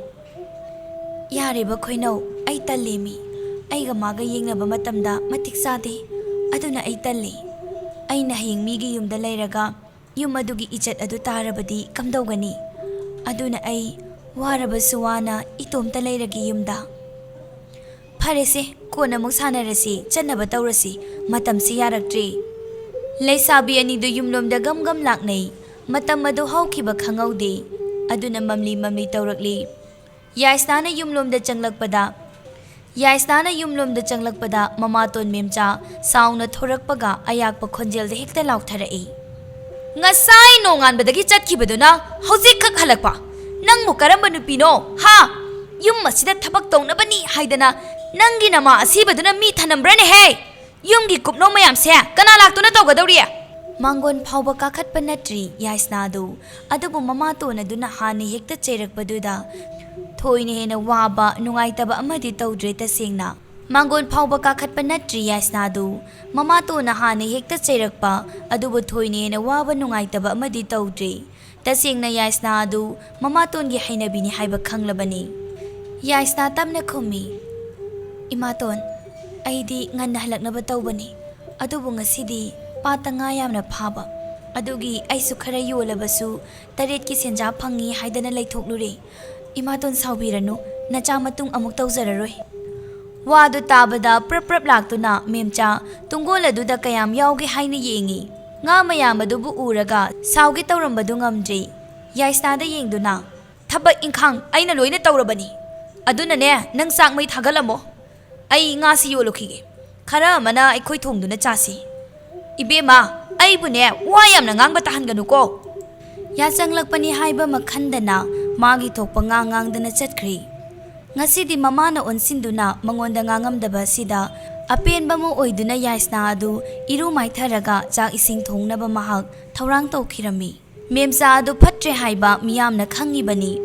"ꯌꯥꯔꯦꯕ ꯈꯣꯏꯅꯧ, ꯑꯩ ꯇꯜꯂꯦꯃꯤ꯫ ꯑꯩꯒ ꯃꯥꯒ ꯌꯦꯡꯅꯕ ꯃꯇꯝꯗ ꯃꯇꯤꯛ ꯆꯥꯗꯦ꯫ ꯑꯗꯨꯅ ꯑꯩ ꯇꯜꯂꯤ꯫ ꯑꯩꯅ ꯍꯌꯦꯡ ꯃꯤꯒꯤ ꯌꯨꯝꯗ ꯂꯩꯔꯒ ꯌꯨꯝ ꯑꯗꯨꯒꯤ ꯏꯖꯠ ꯑꯗꯨ ꯇꯥꯔꯕꯗꯤ ꯀꯝꯗꯧꯒꯅꯤ? ꯑꯗꯨꯅ ꯑꯩ ꯋꯥꯔꯕꯁꯨ ꯋꯥꯅ ꯏꯇꯣꯝꯇ ꯂꯩꯔꯒꯦ ꯌꯨꯝꯗ꯫" "ꯐꯔꯦꯁꯦ, ꯀꯣꯟꯅ ꯑꯃꯨꯛ ꯁꯥꯟꯅꯔꯁꯤ, ꯆꯠꯅꯕ ꯇꯧꯔꯁꯤ꯫ ꯃꯇꯝꯁꯤ ꯌꯥꯔꯛꯇ꯭ꯔꯦ꯫" ꯂꯩꯁꯥꯕꯤ ꯑꯅꯤꯗꯨ ꯌꯨꯝꯂꯣꯝꯗ ꯒꯝ ꯒꯝ ꯂꯥꯛꯅꯩ꯫ ꯃꯇꯝ ꯑꯗꯨ ꯍꯧꯈꯤꯕ ꯈꯪꯍꯧꯗꯦ꯫ ꯑꯗꯨꯅ ꯃꯝꯂꯤ ꯃꯝꯂꯤ ꯇꯧꯔꯛꯂꯤ꯫ ꯌꯥꯏꯁꯅꯥꯅ ꯌꯨꯝꯂꯣꯝꯗ ꯆꯪꯂꯛꯄꯗ, ꯌꯥꯏꯁꯅꯥꯅ ꯌꯨꯝꯂꯣꯝꯗ ꯆꯪꯂꯛꯄꯗ ꯃꯃꯥꯇꯣꯟ ꯃꯦꯝꯆꯥ ꯁꯥꯎꯅ ꯊꯣꯔꯛꯄꯒ ꯑꯌꯥꯛꯄ ꯈꯣꯟꯖꯦꯜꯗ ꯍꯦꯛꯇ ꯂꯥꯎꯊꯔꯛꯏ꯫ "ꯉꯁꯥꯏ ꯅꯣꯡꯉꯥꯟꯕꯗꯒꯤ ꯆꯠꯈꯤꯕꯗꯨꯅ ꯍꯧꯖꯤꯛꯈꯛ ꯍꯜꯂꯛꯄ? ꯅꯪꯕꯨ ꯀꯔꯝꯕ ꯅꯨꯄꯤꯅꯣ, ꯍꯥ? ꯌꯨꯝ ꯑꯁꯤꯗ ꯊꯕꯛ ꯇꯧꯅꯕꯅꯤ ꯍꯥꯏꯗꯅ ꯅꯪꯒꯤ ꯅꯃꯥ ꯑꯁꯤꯕꯗꯨꯅ ꯃꯤ ꯊꯅꯝꯕ꯭ꯔꯅꯦꯍꯦ? ꯌꯨꯝꯒꯤ ꯀꯨꯞꯅꯣꯝ ꯃꯌꯥꯝꯁꯦ ꯀꯅꯥ ꯂꯥꯛꯇꯨꯅ ꯇꯧꯒꯗꯧꯔꯤ?" ꯃꯥꯡꯒꯣꯟ ꯐꯥꯎꯕ ꯀꯥꯈꯠꯄ ꯅꯠꯇ꯭ꯔꯤ ꯌꯥꯏꯁꯅꯥꯗꯨ, ꯑꯗꯨꯕꯨ ꯃꯃꯥꯇꯣꯟ ꯑꯗꯨꯅ ꯍꯥꯟꯅ ꯍꯦꯛꯇ ꯆꯩꯔꯛꯄꯗꯨꯗ ꯊꯣꯏꯅ ꯍꯦꯟꯅ ꯋꯥꯕ, ꯅꯨꯡꯉꯥꯏꯇꯕ ꯑꯃꯗꯤ ꯇꯧꯗ꯭ꯔꯦ ꯇꯁꯦꯡꯅ꯫ ꯃꯥꯡꯒꯣꯟ ꯐꯥꯎꯕ ꯀꯥꯈꯠꯄ ꯅꯠꯇ꯭ꯔꯤ ꯌꯥꯏꯁꯅꯥꯗꯨ, ꯃꯃꯥꯇꯣꯟꯅ ꯍꯥꯟꯅ ꯍꯦꯛꯇ ꯆꯩꯔꯛꯄ, ꯑꯗꯨꯕꯨ ꯊꯣꯏꯅ ꯍꯦꯟꯅ ꯋꯥꯕ, ꯅꯨꯡꯉꯥꯏꯇꯕ ꯑꯃꯗꯤ ꯇꯧꯗ꯭ꯔꯦ꯫ ꯇꯁꯦꯡꯅ ꯌꯥꯏꯁꯅꯥ ꯑꯗꯨ ꯃꯃꯥꯇꯣꯟꯒꯤ ꯍꯩꯅꯕꯤꯅꯤ ꯍꯥꯏꯕ ꯈꯪꯂꯕꯅꯤ꯫ ꯌꯥꯏꯁꯅꯥ ꯇꯞꯅ ꯈꯨꯝꯃꯤ, "ꯏꯃꯥꯇꯣꯟ, ꯑꯩꯗꯤ ꯉꯟꯅ ꯍꯜꯂꯛꯅꯕ ꯇꯧꯕꯅꯤ, ꯑꯗꯨꯕꯨ ꯉꯁꯤꯗꯤ ꯄꯥꯠꯇ ꯉꯥ ꯌꯥꯝꯅ ꯐꯥꯕ, ꯑꯗꯨꯒꯤ ꯑꯩꯁꯨ ꯈꯔ ꯌꯣꯜꯂꯕꯁꯨ ꯇꯔꯦꯠꯀꯤ ꯁꯦꯟꯖꯥ ꯐꯪꯉꯤ ꯍꯥꯏꯗꯅ ꯂꯩꯊꯣꯛꯂꯨꯔꯦ꯫ ꯏꯃꯥꯇꯣꯟ ꯁꯥꯎꯕꯤꯔꯅꯨ, ꯅꯆꯥ ꯃꯇꯨꯡ ꯑꯃꯨꯛ ꯇꯧꯖꯔꯔꯣꯏ꯫" ꯋꯥꯗꯨ ꯇꯥꯕꯗ ꯄ꯭ꯔꯞ ꯄ꯭ꯔꯞ ꯂꯥꯛꯇꯨꯅ ꯃꯦꯝꯆꯥ ꯇꯨꯡꯒꯣꯜ ꯑꯗꯨꯗ ꯀꯌꯥꯝ ꯌꯥꯎꯒꯦ ꯍꯥꯏꯅ ꯌꯦꯡꯉꯤ꯫ ꯉꯥ ꯃꯌꯥꯝ ꯑꯗꯨꯕꯨ ꯎꯔꯒ ꯁꯥꯎꯒꯦ ꯇꯧꯔꯝꯕꯗꯨ ꯉꯝꯗ꯭ꯔꯦ꯫ ꯌꯥꯏꯁꯅꯥꯗ ꯌꯦꯡꯗꯨꯅ, "ꯊꯕꯛ ꯏꯪꯈꯥꯡ ꯑꯩꯅ ꯂꯣꯏꯅ ꯇꯧꯔꯕꯅꯤ꯫ ꯑꯗꯨꯅꯅꯦ, ꯅꯪ ꯆꯥꯛ ꯃꯩ ꯊꯥꯒꯠꯂꯝꯃꯣ꯫ ꯑꯩ ꯉꯥꯁꯤ ꯌꯣꯜꯂꯨꯈꯤꯒꯦ꯫ ꯈꯔ ꯑꯃꯅ ꯑꯩꯈꯣꯏ ꯊꯣꯡꯗꯨꯅ ꯆꯥꯁꯤ꯫" ꯏꯕꯦꯝꯃ, ꯑꯩꯕꯨꯅꯦ ꯋꯥ ꯌꯥꯝꯅ ꯉꯥꯡꯕ ꯇꯥꯍꯟꯒꯅꯨꯀꯣ꯫ ꯌꯥꯆꯪꯂꯛꯄꯅꯤ ꯍꯥꯏꯕ ꯑꯃ ꯈꯟꯗꯅ ꯃꯥꯒꯤ ꯊꯣꯛꯄ ꯉꯥꯡ ꯉꯥꯡꯗꯅ ꯆꯠꯈ꯭ꯔꯤ꯫ ꯉꯁꯤꯗꯤ ꯃꯃꯥꯅ ꯑꯣꯟꯁꯤꯟꯗꯨꯅ ꯃꯉꯣꯟꯗ ꯉꯥꯡꯉꯝꯗꯕ ꯑꯁꯤꯗ ꯑꯄꯦꯟꯕ ꯑꯃ ꯑꯣꯏꯗꯨꯅ ꯌꯥꯏꯁꯅꯥ ꯑꯗꯨ ꯏꯔꯨ ꯃꯥꯏꯊꯔꯒ ꯆꯥꯛ ꯏꯁꯤꯡ ꯊꯣꯡꯅꯕ ꯃꯍꯥꯛ ꯊꯧꯔꯥꯡ ꯇꯧꯈꯤꯔꯝꯃꯤ꯫ ꯃꯦꯝꯆꯥ ꯑꯗꯨ ꯐꯠꯇ꯭ꯔꯦ ꯍꯥꯏꯕ ꯃꯤꯌꯥꯝꯅ ꯈꯪꯉꯤꯕꯅꯤ꯫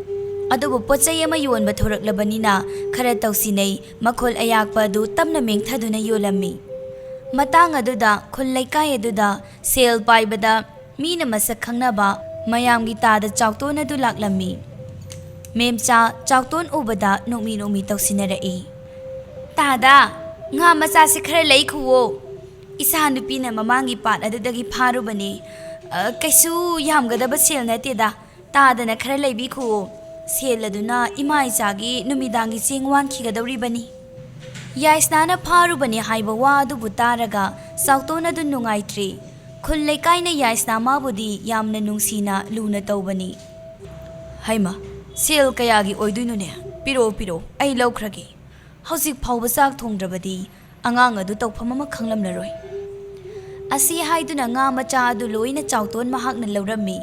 ꯑꯗꯨꯕꯨ ꯄꯣꯠꯆꯩ ꯑꯃ ꯌꯣꯟꯕ ꯊꯣꯔꯛꯂꯕꯅꯤꯅ ꯈꯔ ꯇꯧꯁꯤꯟꯅꯩ, ꯃꯈꯣꯜ ꯑꯌꯥꯛꯄ ꯑꯗꯨ ꯇꯞꯅ ꯃꯦꯡꯊꯗꯨꯅ ꯌꯣꯜꯂꯝꯃꯤ꯫ ꯃꯇꯥꯡ ꯑꯗꯨꯗ ꯈꯨꯜ ꯂꯩꯀꯥꯏ ꯑꯗꯨꯗ ꯁꯦꯜ ꯄꯥꯏꯕꯗ ꯃꯤꯅ ꯃꯁꯛ ꯈꯪꯅꯕ ꯃꯌꯥꯝꯒꯤ ꯇꯥꯗ ꯆꯥꯎꯇꯣꯟ ꯑꯗꯨ ꯂꯥꯛꯂꯝꯃꯤ꯫ ꯃꯦꯝꯆꯥ ꯆꯥꯎꯇꯣꯟ ꯎꯕꯗ ꯅꯣꯛꯃꯤ ꯅꯣꯛꯃꯤ ꯇꯧꯁꯤꯟꯅꯔꯛꯏ꯫ "ꯇꯥꯗ, ꯉꯥ ꯃꯆꯥꯁꯤ ꯈꯔ ꯂꯩꯈꯨꯋꯣ꯫ ꯏꯆꯥ ꯅꯨꯄꯤꯅ ꯃꯃꯥꯡꯒꯤ ꯄꯥꯠ ꯑꯗꯨꯗꯒꯤ ꯐꯥꯔꯨꯕꯅꯤ꯫ ꯑ, ꯀꯩꯁꯨ ꯌꯥꯝꯒꯗꯕ ꯁꯦꯜ ꯅꯠꯇꯦꯗ꯫ ꯇꯥꯗꯅ ꯈꯔ ꯂꯩꯕꯤꯈꯨꯋꯣ꯫ ꯁꯦꯜ ꯑꯗꯨꯅ ꯏꯃꯥ ꯏꯆꯥꯒꯤ ꯅꯨꯃꯤꯗꯥꯡꯒꯤ ꯆꯦꯡ ꯋꯥꯟꯈꯤꯒꯗꯧꯔꯤꯕꯅꯤ꯫" ꯌꯥꯏꯁꯅꯥꯅ ꯐꯥꯔꯨꯕꯅꯤ ꯍꯥꯏꯕ ꯋꯥ ꯑꯗꯨꯕꯨ ꯇꯥꯔꯒ ꯆꯥꯎꯇꯣꯟ ꯑꯗꯨ ꯅꯨꯡꯉꯥꯏꯇ꯭ꯔꯦ꯫ ꯈꯨꯜ ꯂꯩꯀꯥꯏꯅ ꯌꯥꯏꯁꯅꯥ ꯃꯥꯕꯨꯗꯤ ꯌꯥꯝꯅ ꯅꯨꯡꯁꯤꯅ ꯂꯨꯅ ꯇꯧꯕꯅꯤ꯫ "ꯍꯩꯃ, ꯁꯦꯜ ꯀꯌꯥꯒꯤ ꯑꯣꯏꯗꯣꯏꯅꯣꯅꯦ? ꯄꯤꯔꯛꯑꯣ, ꯄꯤꯔꯛꯑꯣ, ꯑꯩ ꯂꯧꯈ꯭ꯔꯒꯦ꯫ ꯍꯧꯖꯤꯛ ꯐꯥꯎꯕ ꯆꯥꯛ ꯊꯣꯡꯗ꯭ꯔꯕꯗꯤ ꯑꯉꯥꯡ ꯑꯗꯨ ꯇꯧꯐꯝ ꯑꯃ ꯈꯪꯂꯝꯂꯔꯣꯏ꯫" ꯑꯁꯤ ꯍꯥꯏꯗꯨꯅ ꯉꯥ ꯃꯆꯥ ꯑꯗꯨ ꯂꯣꯏꯅ ꯆꯥꯎꯇꯣꯟ ꯃꯍꯥꯛꯅ ꯂꯧꯔꯝꯃꯤ꯫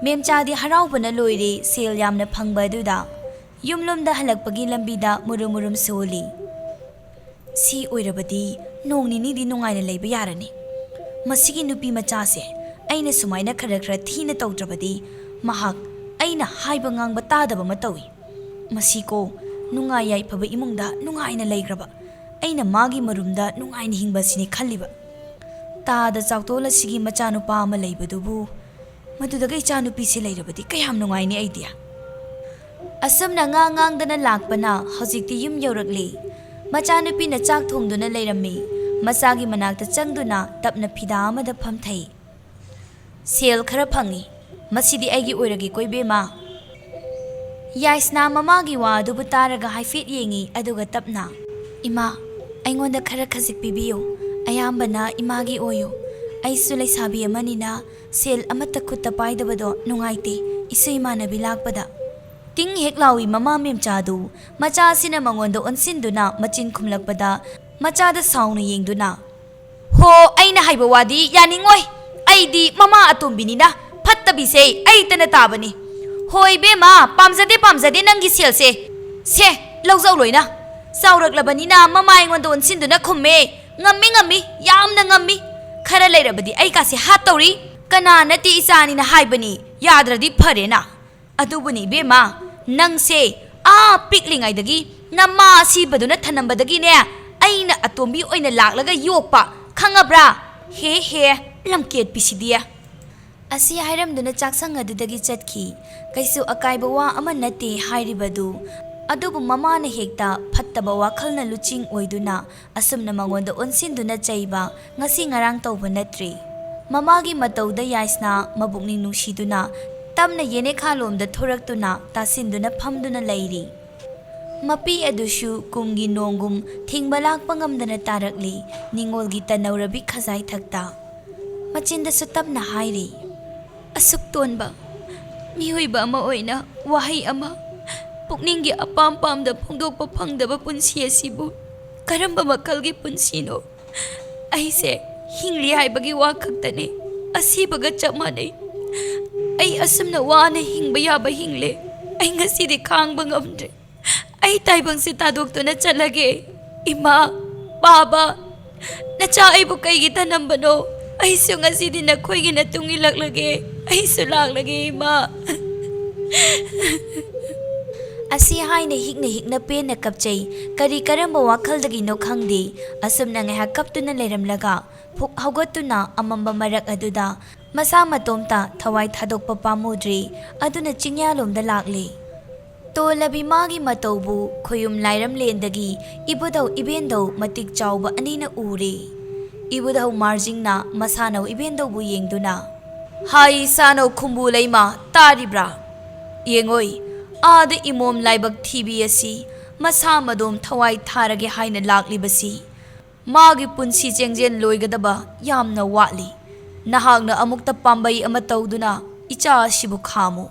ꯃꯦꯝꯆꯥꯗꯤ ꯍꯔꯥꯎꯕꯅ ꯂꯣꯏꯔꯦ ꯁꯦꯜ ꯌꯥꯝꯅ ꯐꯪꯕ ꯑꯗꯨꯗ꯫ ꯌꯨꯝꯂꯣꯝꯗ ꯍꯜꯂꯛꯄꯒꯤ ꯂꯝꯕꯤꯗ ꯃꯨꯔꯨꯝ ꯃꯨꯔꯨꯝ ꯁꯣꯜꯂꯤ꯫ "ꯁꯤ ꯑꯣꯏꯔꯕꯗꯤ ꯅꯣꯡ ꯅꯤꯅꯤꯗꯤ ꯅꯨꯡꯉꯥꯏꯅ ꯂꯩꯕ ꯌꯥꯔꯅꯤ꯫ ꯃꯁꯤꯒꯤ ꯅꯨꯄꯤ ꯃꯆꯥꯁꯦ ꯑꯩꯅ ꯁꯨꯃꯥꯏꯅ ꯈꯔ ꯈꯔ ꯊꯤꯅ ꯇꯧꯗ꯭ꯔꯕꯗꯤ ꯃꯍꯥꯛ ꯑꯩꯅ ꯍꯥꯏꯕ ꯉꯥꯡꯕ ꯇꯥꯗꯕ ꯑꯃ ꯇꯧꯏ꯫ ꯃꯁꯤꯀꯣ ꯅꯨꯡꯉꯥꯏ ꯌꯥꯏꯐꯕ ꯏꯃꯨꯡꯗ ꯅꯨꯡꯉꯥꯏꯅ ꯂꯩꯈ꯭ꯔꯕ ꯑꯩꯅ ꯃꯥꯒꯤ ꯃꯔꯨꯝꯗ ꯅꯨꯡꯉꯥꯏꯅ ꯍꯤꯡꯕꯁꯤꯅꯤ ꯈꯜꯂꯤꯕ꯫ ꯇꯥꯗ ꯆꯥꯎꯇꯣꯜ ꯑꯁꯤꯒꯤ ꯃꯆꯥꯅꯨꯄꯥ ꯑꯃ ꯂꯩꯕꯗꯨꯕꯨ ꯃꯗꯨꯗꯒ ꯏꯆꯥꯅꯨꯄꯤꯁꯦ ꯂꯩꯔꯕꯗꯤ ꯀꯌꯥꯝ ꯅꯨꯡꯉꯥꯏꯅꯤ ꯑꯩꯗꯤ꯫" ꯑꯁꯨꯝꯅ ꯉꯥ ꯉꯥꯡꯗꯅ ꯂꯥꯛꯄꯅ ꯍꯧꯖꯤꯛꯇꯤ ꯌꯨꯝ ꯌꯧꯔꯛꯂꯤ꯫ ꯃꯆꯥꯅꯨꯄꯤꯅ ꯆꯥꯛ ꯊꯣꯡꯗꯨꯅ ꯂꯩꯔꯝꯃꯤ꯫ ꯃꯆꯥꯒꯤ ꯃꯅꯥꯛꯇ ꯆꯪꯗꯨꯅ ꯇꯞꯅ ꯐꯤꯗꯥ ꯑꯃꯗ ꯐꯝꯊꯩ꯫ "ꯁꯦꯜ ꯈꯔ ꯐꯪꯉꯤ꯫ ꯃꯁꯤꯗꯤ ꯑꯩꯒꯤ ꯑꯣꯏꯔꯒꯦꯀꯣ, ꯏꯕꯦꯝꯃ꯫" ꯌꯥꯏꯁꯅꯥ ꯃꯃꯥꯒꯤ ꯋꯥ ꯑꯗꯨꯕꯨ ꯇꯥꯔꯒ ꯍꯥꯏꯐꯦꯠ ꯌꯦꯡꯉꯤ, ꯑꯗꯨꯒ ꯇꯞꯅ, "ꯏꯃꯥ, ꯑꯩꯉꯣꯟꯗ ꯈꯔ ꯈꯖꯤꯛ ꯄꯤꯕꯤꯌꯨ꯫ ꯑꯌꯥꯝꯕꯅ ꯏꯃꯥꯒꯤ ꯑꯣꯏꯌꯨ꯫ ꯑꯩꯁꯨ ꯂꯩꯁꯥꯕꯤ ꯑꯃꯅꯤꯅ ꯁꯦꯜ ꯑꯃꯠꯇ ꯈꯨꯠꯇ ꯄꯥꯏꯗꯕꯗꯣ ꯅꯨꯡꯉꯥꯏꯇꯦ, ꯏꯁꯨ ꯏꯃꯥꯟꯅꯕꯤ ꯂꯥꯛꯄꯗ꯫" ꯇꯤꯡ ꯍꯦꯛ ꯂꯥꯎꯏ ꯃꯃꯥ ꯃꯦꯝꯆꯥꯗꯨ꯫ ꯃꯆꯥ ꯑꯁꯤꯅ ꯃꯉꯣꯟꯗ ꯑꯣꯟꯁꯤꯟꯗꯨꯅ ꯃꯆꯤꯟ ꯈꯨꯝꯂꯛꯄꯗ ꯃꯆꯥꯗ ꯁꯥꯎꯅ ꯌꯦꯡꯗꯨꯅ, "ꯍꯨ, ꯄꯣ, ꯑꯩꯅ ꯍꯥꯏꯕ ꯋꯥꯗꯤ ꯌꯥꯅꯤꯡꯉꯣꯏ꯫ ꯑꯩꯗꯤ ꯃꯃꯥ ꯑꯇꯣꯝꯕꯤꯅꯤꯅ ꯐꯠꯇꯕꯤꯁꯦ ꯑꯩꯇꯅ ꯇꯥꯕꯅꯤ꯫ ꯍꯣꯏ ꯏꯕꯦꯝꯃ, ꯄꯥꯝꯖꯗꯦ, ꯄꯥꯝꯖꯗꯦ ꯅꯪꯒꯤ ꯁꯦꯜꯁꯦ꯫ ꯁꯦ, ꯂꯧꯖꯧ ꯂꯣꯏꯅ꯫ ꯆꯥꯎꯔꯛꯂꯕꯅꯤꯅ ꯃꯃꯥ ꯑꯩꯉꯣꯟꯗ ꯑꯣꯟꯁꯤꯟꯗꯨꯅ ꯈꯨꯝꯃꯦ꯫ ꯉꯝꯃꯤ, ꯉꯝꯃꯤ, ꯌꯥꯝꯅ ꯉꯝꯃꯤ꯫ ꯈꯔ ꯂꯩꯔꯕꯗꯤ ꯑꯩ ꯀꯥꯁꯦ ꯍꯥꯠꯇꯧꯔꯤ꯫ ꯀꯅꯥ ꯅꯠꯇꯦ ꯏꯆꯥꯅꯤꯅ ꯍꯥꯏꯕꯅꯤ, ꯌꯥꯗ꯭ꯔꯗꯤ ꯐꯔꯦꯅ꯫ ꯑꯗꯨꯕꯨꯅꯤ ꯏꯕꯦꯝꯃ, ꯅꯪꯁꯦ ꯑꯥ ꯄꯤꯛꯂꯤꯉꯩꯗꯒꯤ ꯅꯃꯥ ꯑꯁꯤꯕꯗꯨꯅ ꯊꯅꯝꯕꯗꯒꯤꯅꯦ, ꯑꯩꯅ ꯑꯇꯣꯝꯕꯤ ꯑꯣꯏꯅ ꯂꯥꯛꯂꯒ ꯌꯣꯛꯄ, ꯈꯪꯉꯕ꯭ꯔꯥ? ꯍꯦ ꯍꯦ, ꯂꯝꯀꯦꯠꯄꯤꯁꯤꯗꯤ꯫ ꯑꯁꯤ ꯍꯥꯏꯔꯝꯗꯨꯅ ꯆꯥꯛꯁꯪ ꯑꯗꯨꯗꯒꯤ ꯆꯠꯈꯤ꯫ ꯀꯩꯁꯨ ꯑꯀꯥꯏꯕ ꯋꯥ ꯑꯃ ꯅꯠꯇꯦ ꯍꯥꯏꯔꯤꯕꯗꯨ, ꯑꯗꯨꯕꯨ ꯃꯃꯥꯅ ꯍꯦꯛꯇ ꯐꯠꯇꯕ ꯋꯥꯈꯜꯅ ꯂꯨꯆꯤꯡ ꯑꯣꯏꯗꯨꯅ ꯑꯁꯨꯝꯅ ꯃꯉꯣꯟꯗ ꯑꯣꯟꯁꯤꯟꯗꯨꯅ ꯆꯩꯕ ꯉꯁꯤ ꯉꯔꯥꯡ ꯇꯧꯕ ꯅꯠꯇ꯭ꯔꯤ꯫ ꯃꯃꯥꯒꯤ ꯃꯇꯧꯗ ꯌꯥꯏꯁꯅꯥ ꯃꯕꯨꯛꯅꯤꯡ ꯅꯨꯡꯁꯤꯗꯨꯅ ꯇꯞꯅ ꯌꯦꯅꯦꯈꯥꯂꯣꯝꯗ ꯊꯣꯔꯛꯇꯨꯅ ꯇꯥꯁꯤꯟꯗꯨꯅ ꯐꯝꯗꯨꯅ ꯂꯩꯔꯤ꯫ ꯃꯄꯤ ꯑꯗꯨꯁꯨ ꯀꯨꯝꯒꯤ ꯅꯣꯡꯒꯨꯝ ꯊꯤꯡꯕ ꯂꯥꯛꯄ ꯉꯝꯗꯅ ꯇꯥꯔꯛꯂꯤ꯫ ꯅꯤꯡꯉꯣꯜꯒꯤ ꯇꯅꯧꯔꯕꯤ ꯈꯖꯥꯏꯊꯛꯇ ꯃꯆꯤꯟꯗꯁꯨ ꯇꯞꯅ ꯍꯥꯏꯔꯤ, "ꯑꯁꯨꯛ ꯇꯣꯟꯕ ꯃꯤꯑꯣꯏꯕ ꯑꯃ ꯑꯣꯏꯅ ꯋꯥꯍꯩ ꯑꯃ, ꯄꯨꯛꯅꯤꯡꯒꯤ ꯑꯄꯥꯝ ꯄꯥꯝꯗ ꯐꯣꯡꯗꯣꯛꯄ ꯐꯪꯗꯕ ꯄꯨꯟꯁꯤ ꯑꯁꯤꯕꯨ ꯀꯔꯝꯕ ꯃꯈꯜꯒꯤ ꯄꯨꯟꯁꯤꯅꯣ? ꯑꯩꯁꯦ ꯍꯤꯡꯂꯤ ꯍꯥꯏꯕꯒꯤ ꯋꯥ ꯈꯛꯇꯅꯤ, ꯑꯁꯤꯕꯒ ꯆꯞ ꯃꯥꯟꯅꯩ꯫ ꯑꯩ ꯑꯁꯨꯝꯅ ꯋꯥꯅ ꯍꯤꯡꯕ ꯌꯥꯕ ꯍꯤꯡꯂꯦ꯫ ꯑꯩ ꯉꯁꯤꯗꯤ ꯈꯥꯡꯕ ꯉꯝꯗ꯭ꯔꯦ꯫ ꯑꯩ ꯇꯥꯏꯕꯪꯁꯦ ꯊꯥꯗꯣꯛꯇꯨꯅ ꯆꯠꯂꯒꯦ꯫ ꯏꯃꯥ, ꯕꯥꯕꯥ, ꯅꯆꯥ ꯑꯩꯕꯨ ꯀꯩꯒꯤ ꯊꯅꯝꯕꯅꯣ? ꯑꯩꯁꯨ ꯉꯁꯤꯗꯤ ꯅꯈꯣꯏꯒꯤ ꯃꯇꯨꯡ ꯏꯜꯂꯛꯂꯒꯦ꯫ ꯑꯩꯁꯨ ꯂꯥꯛꯂꯒꯦ, ꯏꯃꯥ꯫" ꯑꯁꯤ ꯍꯥꯏꯅ ꯍꯤꯛꯅ ꯍꯤꯛꯅ ꯄꯦꯟꯅ ꯀꯞꯆꯩ꯫ ꯀꯔꯤ ꯀꯔꯝꯕ ꯋꯥꯈꯜꯗꯒꯤꯅꯣ ꯈꯪꯗꯦ, ꯑꯁꯨꯝꯅ ꯉꯥꯏꯍꯥꯛ ꯀꯞꯇꯨꯅ ꯂꯩꯔꯝꯂꯒ ꯐꯨꯛ ꯍꯧꯒꯠꯇꯨꯅ ꯑꯃꯝꯕ ꯃꯔꯛ ꯑꯗꯨꯗ ꯃꯁꯥ ꯃꯇꯣꯝꯇ ꯊꯋꯥꯏ ꯊꯥꯗꯣꯛꯄ ꯄꯥꯝꯃꯨꯗ꯭ꯔꯦ꯫ ꯑꯗꯨꯅ ꯆꯤꯡꯌꯥꯂꯣꯝꯗ ꯂꯥꯛꯂꯦ꯫ ꯇꯣꯜꯂꯕꯤ ꯃꯥꯒꯤ ꯃꯇꯧꯕꯨ ꯈꯣꯌꯨꯝ ꯂꯥꯏꯔꯝꯂꯦꯟꯗꯒꯤ ꯏꯕꯨꯙꯧ ꯏꯕꯦꯟꯙꯧ ꯃꯇꯤꯛ ꯆꯥꯎꯕ ꯑꯅꯤꯅ ꯎꯔꯦ꯫ ꯏꯕꯨꯙꯧ ꯃꯥꯔꯖꯤꯡꯅ ꯃꯁꯥꯅꯧ ꯏꯕꯦꯟꯙꯧꯕꯨ ꯌꯦꯡꯗꯨꯅ, "ꯍꯥꯏ ꯁꯥꯅꯧ ꯈꯨꯝꯕꯨ ꯂꯩꯃ, ꯇꯥꯔꯤꯕ꯭ꯔꯥ? ꯌꯦꯡꯉꯣꯏ, ꯑꯥꯗ ꯏꯃꯣꯝ ꯂꯥꯏꯕꯛ ꯊꯤꯕꯤ ꯑꯁꯤ ꯃꯁꯥ ꯃꯗꯣꯝ ꯊꯋꯥꯏ ꯊꯥꯔꯒꯦ ꯍꯥꯏꯅ ꯂꯥꯛꯂꯤꯕꯁꯤ꯫ ꯃꯥꯒꯤ ꯄꯨꯟꯁꯤ ꯆꯦꯡꯖꯦꯜ ꯂꯣꯏꯒꯗꯕ ꯌꯥꯝꯅ ꯋꯥꯠꯂꯤ꯫ ꯅꯍꯥꯛꯅ ꯑꯃꯨꯛꯇ ꯄꯥꯝꯕꯩ ꯑꯃ ꯇꯧꯗꯨꯅ ꯏꯆꯥ ꯑꯁꯤꯕꯨ ꯈꯥꯝꯃꯨ꯫"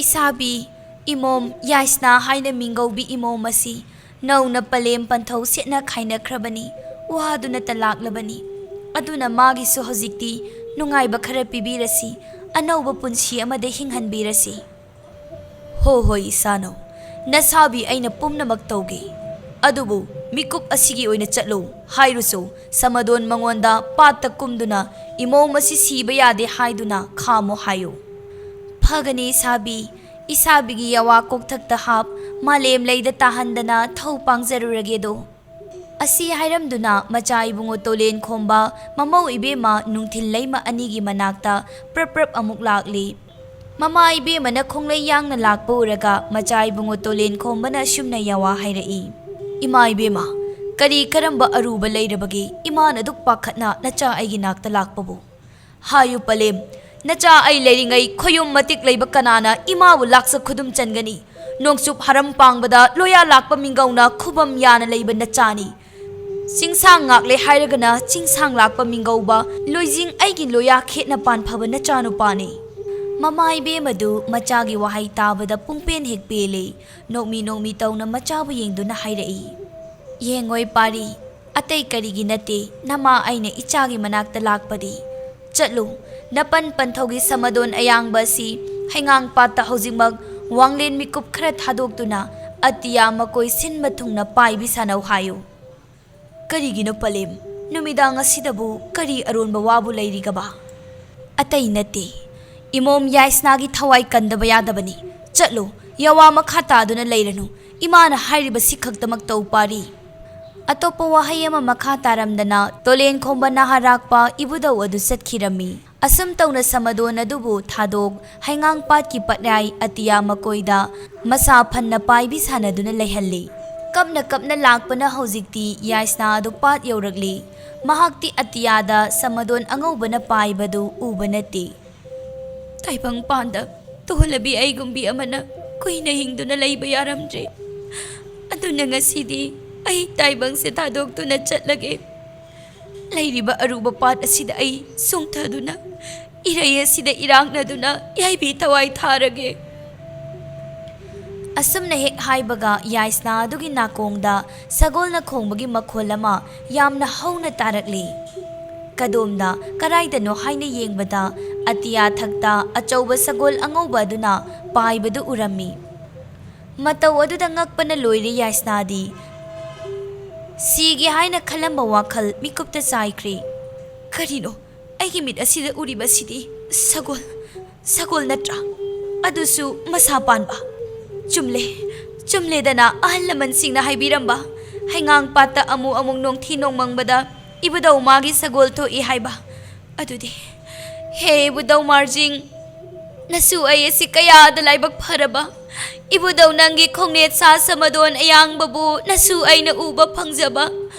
ꯏꯁꯥꯕꯤ, ꯏꯃꯣꯝ ꯌꯥꯏꯁꯅꯥ ꯍꯥꯏꯅ ꯃꯤꯡꯒꯧꯕꯤ ꯏꯃꯣꯝ ꯑꯁꯤ ꯅꯧꯅ ꯄꯂꯦꯝ ꯄꯟꯊꯧ ꯁꯦꯠꯅ ꯈꯥꯏꯅꯈ꯭ꯔꯕꯅꯤ, ꯋꯥꯗꯨꯅꯇ ꯂꯥꯛꯂꯕꯅꯤ꯫ ꯑꯗꯨꯅ ꯃꯥꯒꯤꯁꯨ ꯍꯧꯖꯤꯛꯇꯤ ꯅꯨꯡꯉꯥꯏꯕ ꯈꯔ ꯄꯤꯕꯤꯔꯁꯤ, ꯑꯅꯧꯕ ꯄꯨꯟꯁꯤ ꯑꯃꯗ ꯍꯤꯡꯍꯟꯕꯤꯔꯁꯤ꯫ ꯍꯣ ꯍꯣꯏ ꯏꯁꯥꯅꯧ, ꯅꯁꯥꯕꯤ ꯑꯩꯅ ꯄꯨꯝꯅꯃꯛ ꯇꯧꯒꯦ꯫ ꯑꯗꯨꯕꯨ ꯃꯤꯀꯨꯞ ꯑꯁꯤꯒꯤ ꯑꯣꯏꯅ ꯆꯠꯂꯨ ꯍꯥꯏꯔꯨꯁꯨ, ꯁꯃꯗꯣꯟ ꯃꯉꯣꯟꯗ ꯄꯥꯠꯇ ꯀꯨꯝꯗꯨꯅ ꯏꯃꯧ ꯃꯁꯤ ꯁꯤꯕ ꯌꯥꯗꯦ ꯍꯥꯏꯗꯨꯅ ꯈꯥꯝꯃꯨ ꯍꯥꯏꯌꯨ꯫ ꯐꯒꯅꯤ ꯏꯁꯥꯕꯤ, ꯏꯁꯥꯕꯤꯒꯤ ꯌꯥꯋꯥ ꯀꯣꯛꯊꯛꯇ ꯍꯥꯞ, ꯃꯥꯂꯦꯝ ꯂꯩꯗ ꯇꯥꯍꯟꯗꯅ ꯊꯧ ꯄꯥꯡꯖꯔꯨꯔꯒꯦꯗꯣ꯫ ꯑꯁꯤ ꯍꯥꯏꯔꯝꯗꯨꯅ ꯃꯆꯥ ꯏꯕꯨꯡꯉꯣ ꯇꯣꯂꯦꯟ ꯈꯣꯝꯕ ꯃꯃꯧ ꯏꯕꯦꯝꯃ ꯅꯨꯡꯊꯤꯜ ꯂꯩꯃ ꯑꯅꯤꯒꯤ ꯃꯅꯥꯛꯇ ꯄ꯭ꯔꯞ ꯄ꯭ꯔꯞ ꯑꯃꯨꯛ ꯂꯥꯛꯂꯤ꯫ ꯃꯃꯥ ꯏꯕꯦꯝꯃꯅ ꯈꯣꯡꯂꯩ ꯌꯥꯡꯅ ꯂꯥꯛꯄ ꯎꯔꯒ ꯃꯆꯥ ꯏꯕꯨꯡꯉꯣ ꯇꯣꯂꯦꯟ ꯈꯣꯝꯕꯅ ꯑꯁꯨꯝꯅ ꯌꯥꯋꯥ ꯍꯥꯏꯔꯛꯏ, "ꯏꯃꯥ ꯏꯕꯦꯝꯃ, ꯀꯔꯤ ꯀꯔꯝꯕ ꯑꯔꯨꯕ ꯂꯩꯔꯕꯒꯦ ꯏꯃꯥꯅ ꯑꯗꯨꯛ ꯄꯥꯈꯠꯅ ꯅꯆꯥ ꯑꯩꯒꯤ ꯅꯥꯛꯇ ꯂꯥꯛꯄꯕꯨ? ꯍꯥꯏꯌꯨ ꯄꯂꯦꯝ, ꯅꯆꯥ ꯑꯩ ꯂꯩꯔꯤꯉꯩ ꯈꯣꯌꯨꯝ ꯃꯇꯤꯛ ꯂꯩꯕ ꯀꯅꯥꯅ ꯏꯃꯥꯕꯨ ꯂꯥꯛꯆ ꯈꯨꯗꯨꯝ ꯆꯟꯒꯅꯤ? ꯅꯣꯡꯆꯨꯞ ꯍꯔꯝ ꯄꯥꯡꯕꯗ ꯂꯣꯌꯥ ꯂꯥꯛꯄ ꯃꯤꯡꯒꯧꯅ ꯈꯨꯕꯝ ꯌꯥꯅ ꯂꯩꯕ ꯅꯆꯥꯅꯤ꯫ ꯆꯤꯡꯁꯥꯡ ꯉꯥꯛꯂꯦ ꯍꯥꯏꯔꯒꯅ ꯆꯤꯡꯁꯥꯡ ꯂꯥꯛꯄ ꯃꯤꯡꯒꯧꯕ ꯂꯣꯏꯖꯤꯡ ꯑꯩꯒꯤ ꯂꯣꯌꯥ ꯈꯦꯠꯅ ꯄꯥꯟꯐꯕ ꯅꯆꯥꯅꯨꯄꯥꯅꯤ"꯫ ꯃꯃꯥ ꯏꯕꯦꯝꯃꯗꯨ ꯃꯆꯥꯒꯤ ꯋꯥꯍꯩ ꯇꯥꯕꯗ ꯄꯨꯡꯄꯦꯟ ꯍꯦꯛ ꯄꯦꯜꯂꯦ꯫ ꯅꯣꯛꯃꯤ ꯅꯣꯛꯃꯤ ꯇꯧꯅ ꯃꯆꯥꯕꯨ ꯌꯦꯡꯗꯨꯅ ꯍꯥꯏꯔꯛꯏ, "ꯌꯦꯡꯉꯣꯏ ꯄꯥꯔꯤ, ꯑꯇꯩ ꯀꯔꯤꯒꯤ ꯅꯠꯇꯦ, ꯅꯃꯥ ꯑꯩꯅ ꯏꯆꯥꯒꯤ ꯃꯅꯥꯛꯇ ꯂꯥꯛꯄꯗꯤ꯫ ꯆꯠꯂꯨ, ꯅꯄꯟ ꯄꯟꯊꯧꯒꯤ ꯁꯃꯗꯣꯟ ꯑꯌꯥꯡꯕ ꯑꯁꯤ ꯍꯩꯉꯥꯡ ꯄꯥꯠꯇ ꯍꯧꯖꯤꯛꯃꯛ ꯋꯥꯡꯂꯦꯟ ꯃꯤꯀꯨꯞ ꯈꯔ ꯊꯥꯗꯣꯛꯇꯨꯅ ꯑꯇꯤꯌꯥ ꯃꯀꯣꯏ ꯁꯤꯟꯕ ꯊꯨꯡꯅ ꯄꯥꯏꯕꯤ ꯁꯥꯟꯅꯧ ꯍꯥꯏꯌꯨ"꯫ "ꯀꯔꯤꯒꯤꯅꯣ ꯄꯂꯦꯝ? ꯅꯨꯃꯤꯗꯥꯡ ꯑꯁꯤꯗꯕꯨ ꯀꯔꯤ ꯑꯔꯣꯟꯕ ꯋꯥꯕꯨ ꯂꯩꯔꯤꯒꯕ?" "ꯑꯇꯩ ꯅꯠꯇꯦ, ꯏꯃꯣꯝ ꯌꯥꯏꯁꯅꯥꯒꯤ ꯊꯋꯥꯏ ꯀꯟꯗꯕ ꯌꯥꯗꯕꯅꯤ꯫ ꯆꯠꯂꯨ, ꯌꯥꯋꯥ ꯃꯈꯥ ꯇꯥꯗꯨꯅ ꯂꯩꯔꯅꯨ꯫ ꯏꯃꯥꯅ ꯍꯥꯏꯔꯤꯕꯁꯤ ꯈꯛꯇꯃꯛ ꯇꯧ ꯄꯥꯔꯤ"꯫ ꯑꯇꯣꯞꯄ ꯋꯥꯍꯩ ꯑꯃ ꯃꯈꯥ ꯇꯥꯔꯝꯗꯅ ꯇꯣꯂꯦꯟ ꯈꯣꯝꯕ ꯅꯍꯥꯔꯥꯛꯄ ꯏꯕꯨꯙꯧ ꯑꯗꯨ ꯆꯠꯈꯤꯔꯝꯃꯤ꯫ ꯑꯁꯨꯝ ꯇꯧꯅ ꯁꯃꯗꯣꯟ ꯑꯗꯨꯕꯨ ꯊꯥꯗꯣꯛ ꯍꯩꯉꯥꯡ ꯄꯥꯠꯀꯤ ꯄꯠꯌꯥꯏ ꯑꯇꯤꯌꯥ ꯃꯀꯣꯏꯗ ꯃꯁꯥ ꯐꯟꯅ ꯄꯥꯏꯕꯤ ꯁꯥꯟꯅꯗꯨꯅ ꯂꯩꯍꯜꯂꯤ꯫ ꯀꯞꯅ ꯀꯞꯅ ꯂꯥꯛꯄꯅ ꯍꯧꯖꯤꯛꯇꯤ ꯌꯥꯏꯁꯅꯥ ꯑꯗꯨ ꯄꯥꯠ ꯌꯧꯔꯛꯂꯤ꯫ ꯃꯍꯥꯛꯇꯤ ꯑꯇꯤꯌꯥꯗ ꯁꯃꯗꯣꯟ ꯑꯉꯧꯕꯅ ꯄꯥꯏꯕꯗꯨ ꯎꯕ ꯅꯠꯇꯦ꯫ "ꯇꯥꯏꯕꯪ ꯄꯥꯟꯗ ꯇꯣꯜꯂꯕꯤ ꯑꯩꯒꯨꯝꯕꯤ ꯑꯃꯅ ꯀꯨꯏꯅ ꯍꯤꯡꯗꯨꯅ ꯂꯩꯕ ꯌꯥꯔꯝꯗ꯭ꯔꯦ꯫ ꯑꯗꯨꯅ ꯉꯁꯤꯗꯤ ꯑꯩ ꯇꯥꯏꯕꯪꯁꯦ ꯊꯥꯗꯣꯛꯇꯨꯅ ꯆꯠꯂꯒꯦ꯫ ꯂꯩꯔꯤꯕ ꯑꯔꯨꯕ ꯄꯥꯠ ꯑꯁꯤꯗ ꯑꯩ ꯆꯣꯡꯊꯗꯨꯅ, ꯏꯔꯩ ꯑꯁꯤꯗ ꯏꯔꯥꯛꯅꯗꯨꯅ ꯌꯥꯏꯕꯤ ꯊꯋꯥꯏ ꯊꯥꯔꯒꯦ"꯫ ꯑꯁꯨꯝꯅ ꯍꯦꯛ ꯍꯥꯏꯕꯒ ꯌꯥꯏꯁꯅꯥ ꯑꯗꯨꯒꯤ ꯅꯥꯀꯣꯡꯗ ꯁꯒꯣꯜꯅ ꯈꯣꯡꯕꯒꯤ ꯃꯈꯣꯜ ꯑꯃ ꯌꯥꯝꯅ ꯍꯧꯅ ꯇꯥꯔꯛꯂꯤ꯫ ꯀꯗꯣꯝꯗ, ꯀꯔꯥꯏꯗꯅꯣ ꯍꯥꯏꯅ ꯌꯦꯡꯕꯗ, ꯑꯇꯤꯌꯥ ꯊꯛꯇ ꯑꯆꯧꯕ ꯁꯒꯣꯜ ꯑꯉꯧꯕ ꯑꯗꯨꯅ ꯄꯥꯏꯕꯗꯨ ꯎꯔꯝꯃꯤ꯫ ꯃꯇꯧ ꯑꯗꯨꯗ ꯉꯛꯄꯅ ꯂꯣꯏꯔꯦ ꯌꯥꯏꯁꯅꯥꯗꯤ꯫ ꯁꯤꯒꯦ ꯍꯥꯏꯅ ꯈꯜꯂꯝꯕ ꯋꯥꯈꯜ ꯃꯤꯀꯨꯞꯇ ꯆꯥꯏꯈ꯭ꯔꯦ꯫ "ꯀꯔꯤꯅꯣ ꯑꯩꯒꯤ ꯃꯤꯠ ꯑꯁꯤꯗ ꯎꯔꯤꯕꯁꯤꯗꯤ? ꯁꯒꯣꯜ, ꯁꯒꯣꯜ ꯅꯠꯇ꯭ꯔꯥ? ꯑꯗꯨꯁꯨ ꯃꯁꯥ ꯄꯥꯟꯕ꯫ ꯆꯨꯝꯂꯦ, ꯆꯨꯝꯂꯦꯗꯅ ꯑꯍꯜ ꯂꯃꯟꯁꯤꯡꯅ ꯍꯥꯏꯕꯤꯔꯝꯕ, ꯍꯩꯉꯥꯡ ꯄꯥꯠꯇ ꯑꯃꯨꯛ ꯑꯃꯨꯛ ꯅꯣꯡꯊꯤ ꯅꯣꯡꯃꯪꯕꯗ ꯏꯕꯨꯙꯧ ꯃꯥꯒꯤ ꯁꯒꯣꯜ ꯊꯣꯛꯏ ꯍꯥꯏꯕ꯫ ꯑꯗꯨꯗꯤ, ꯍꯦ ꯏꯕꯨꯙꯧ ꯃꯥꯔꯖꯤꯡ, ꯅꯁꯨ ꯑꯩ ꯑꯁꯤ ꯀꯌꯥꯗ ꯂꯥꯏꯕꯛ ꯐꯔꯕ! ꯏꯕꯨꯙꯧ ꯅꯪꯒꯤ ꯈꯣꯡꯅꯦꯠ ꯁꯥ ꯁꯃꯗꯣꯟ ꯑꯌꯥꯡꯕꯕꯨ ꯅꯁꯨ ꯑꯩꯅ ꯎꯕ ꯐꯪꯖꯕ,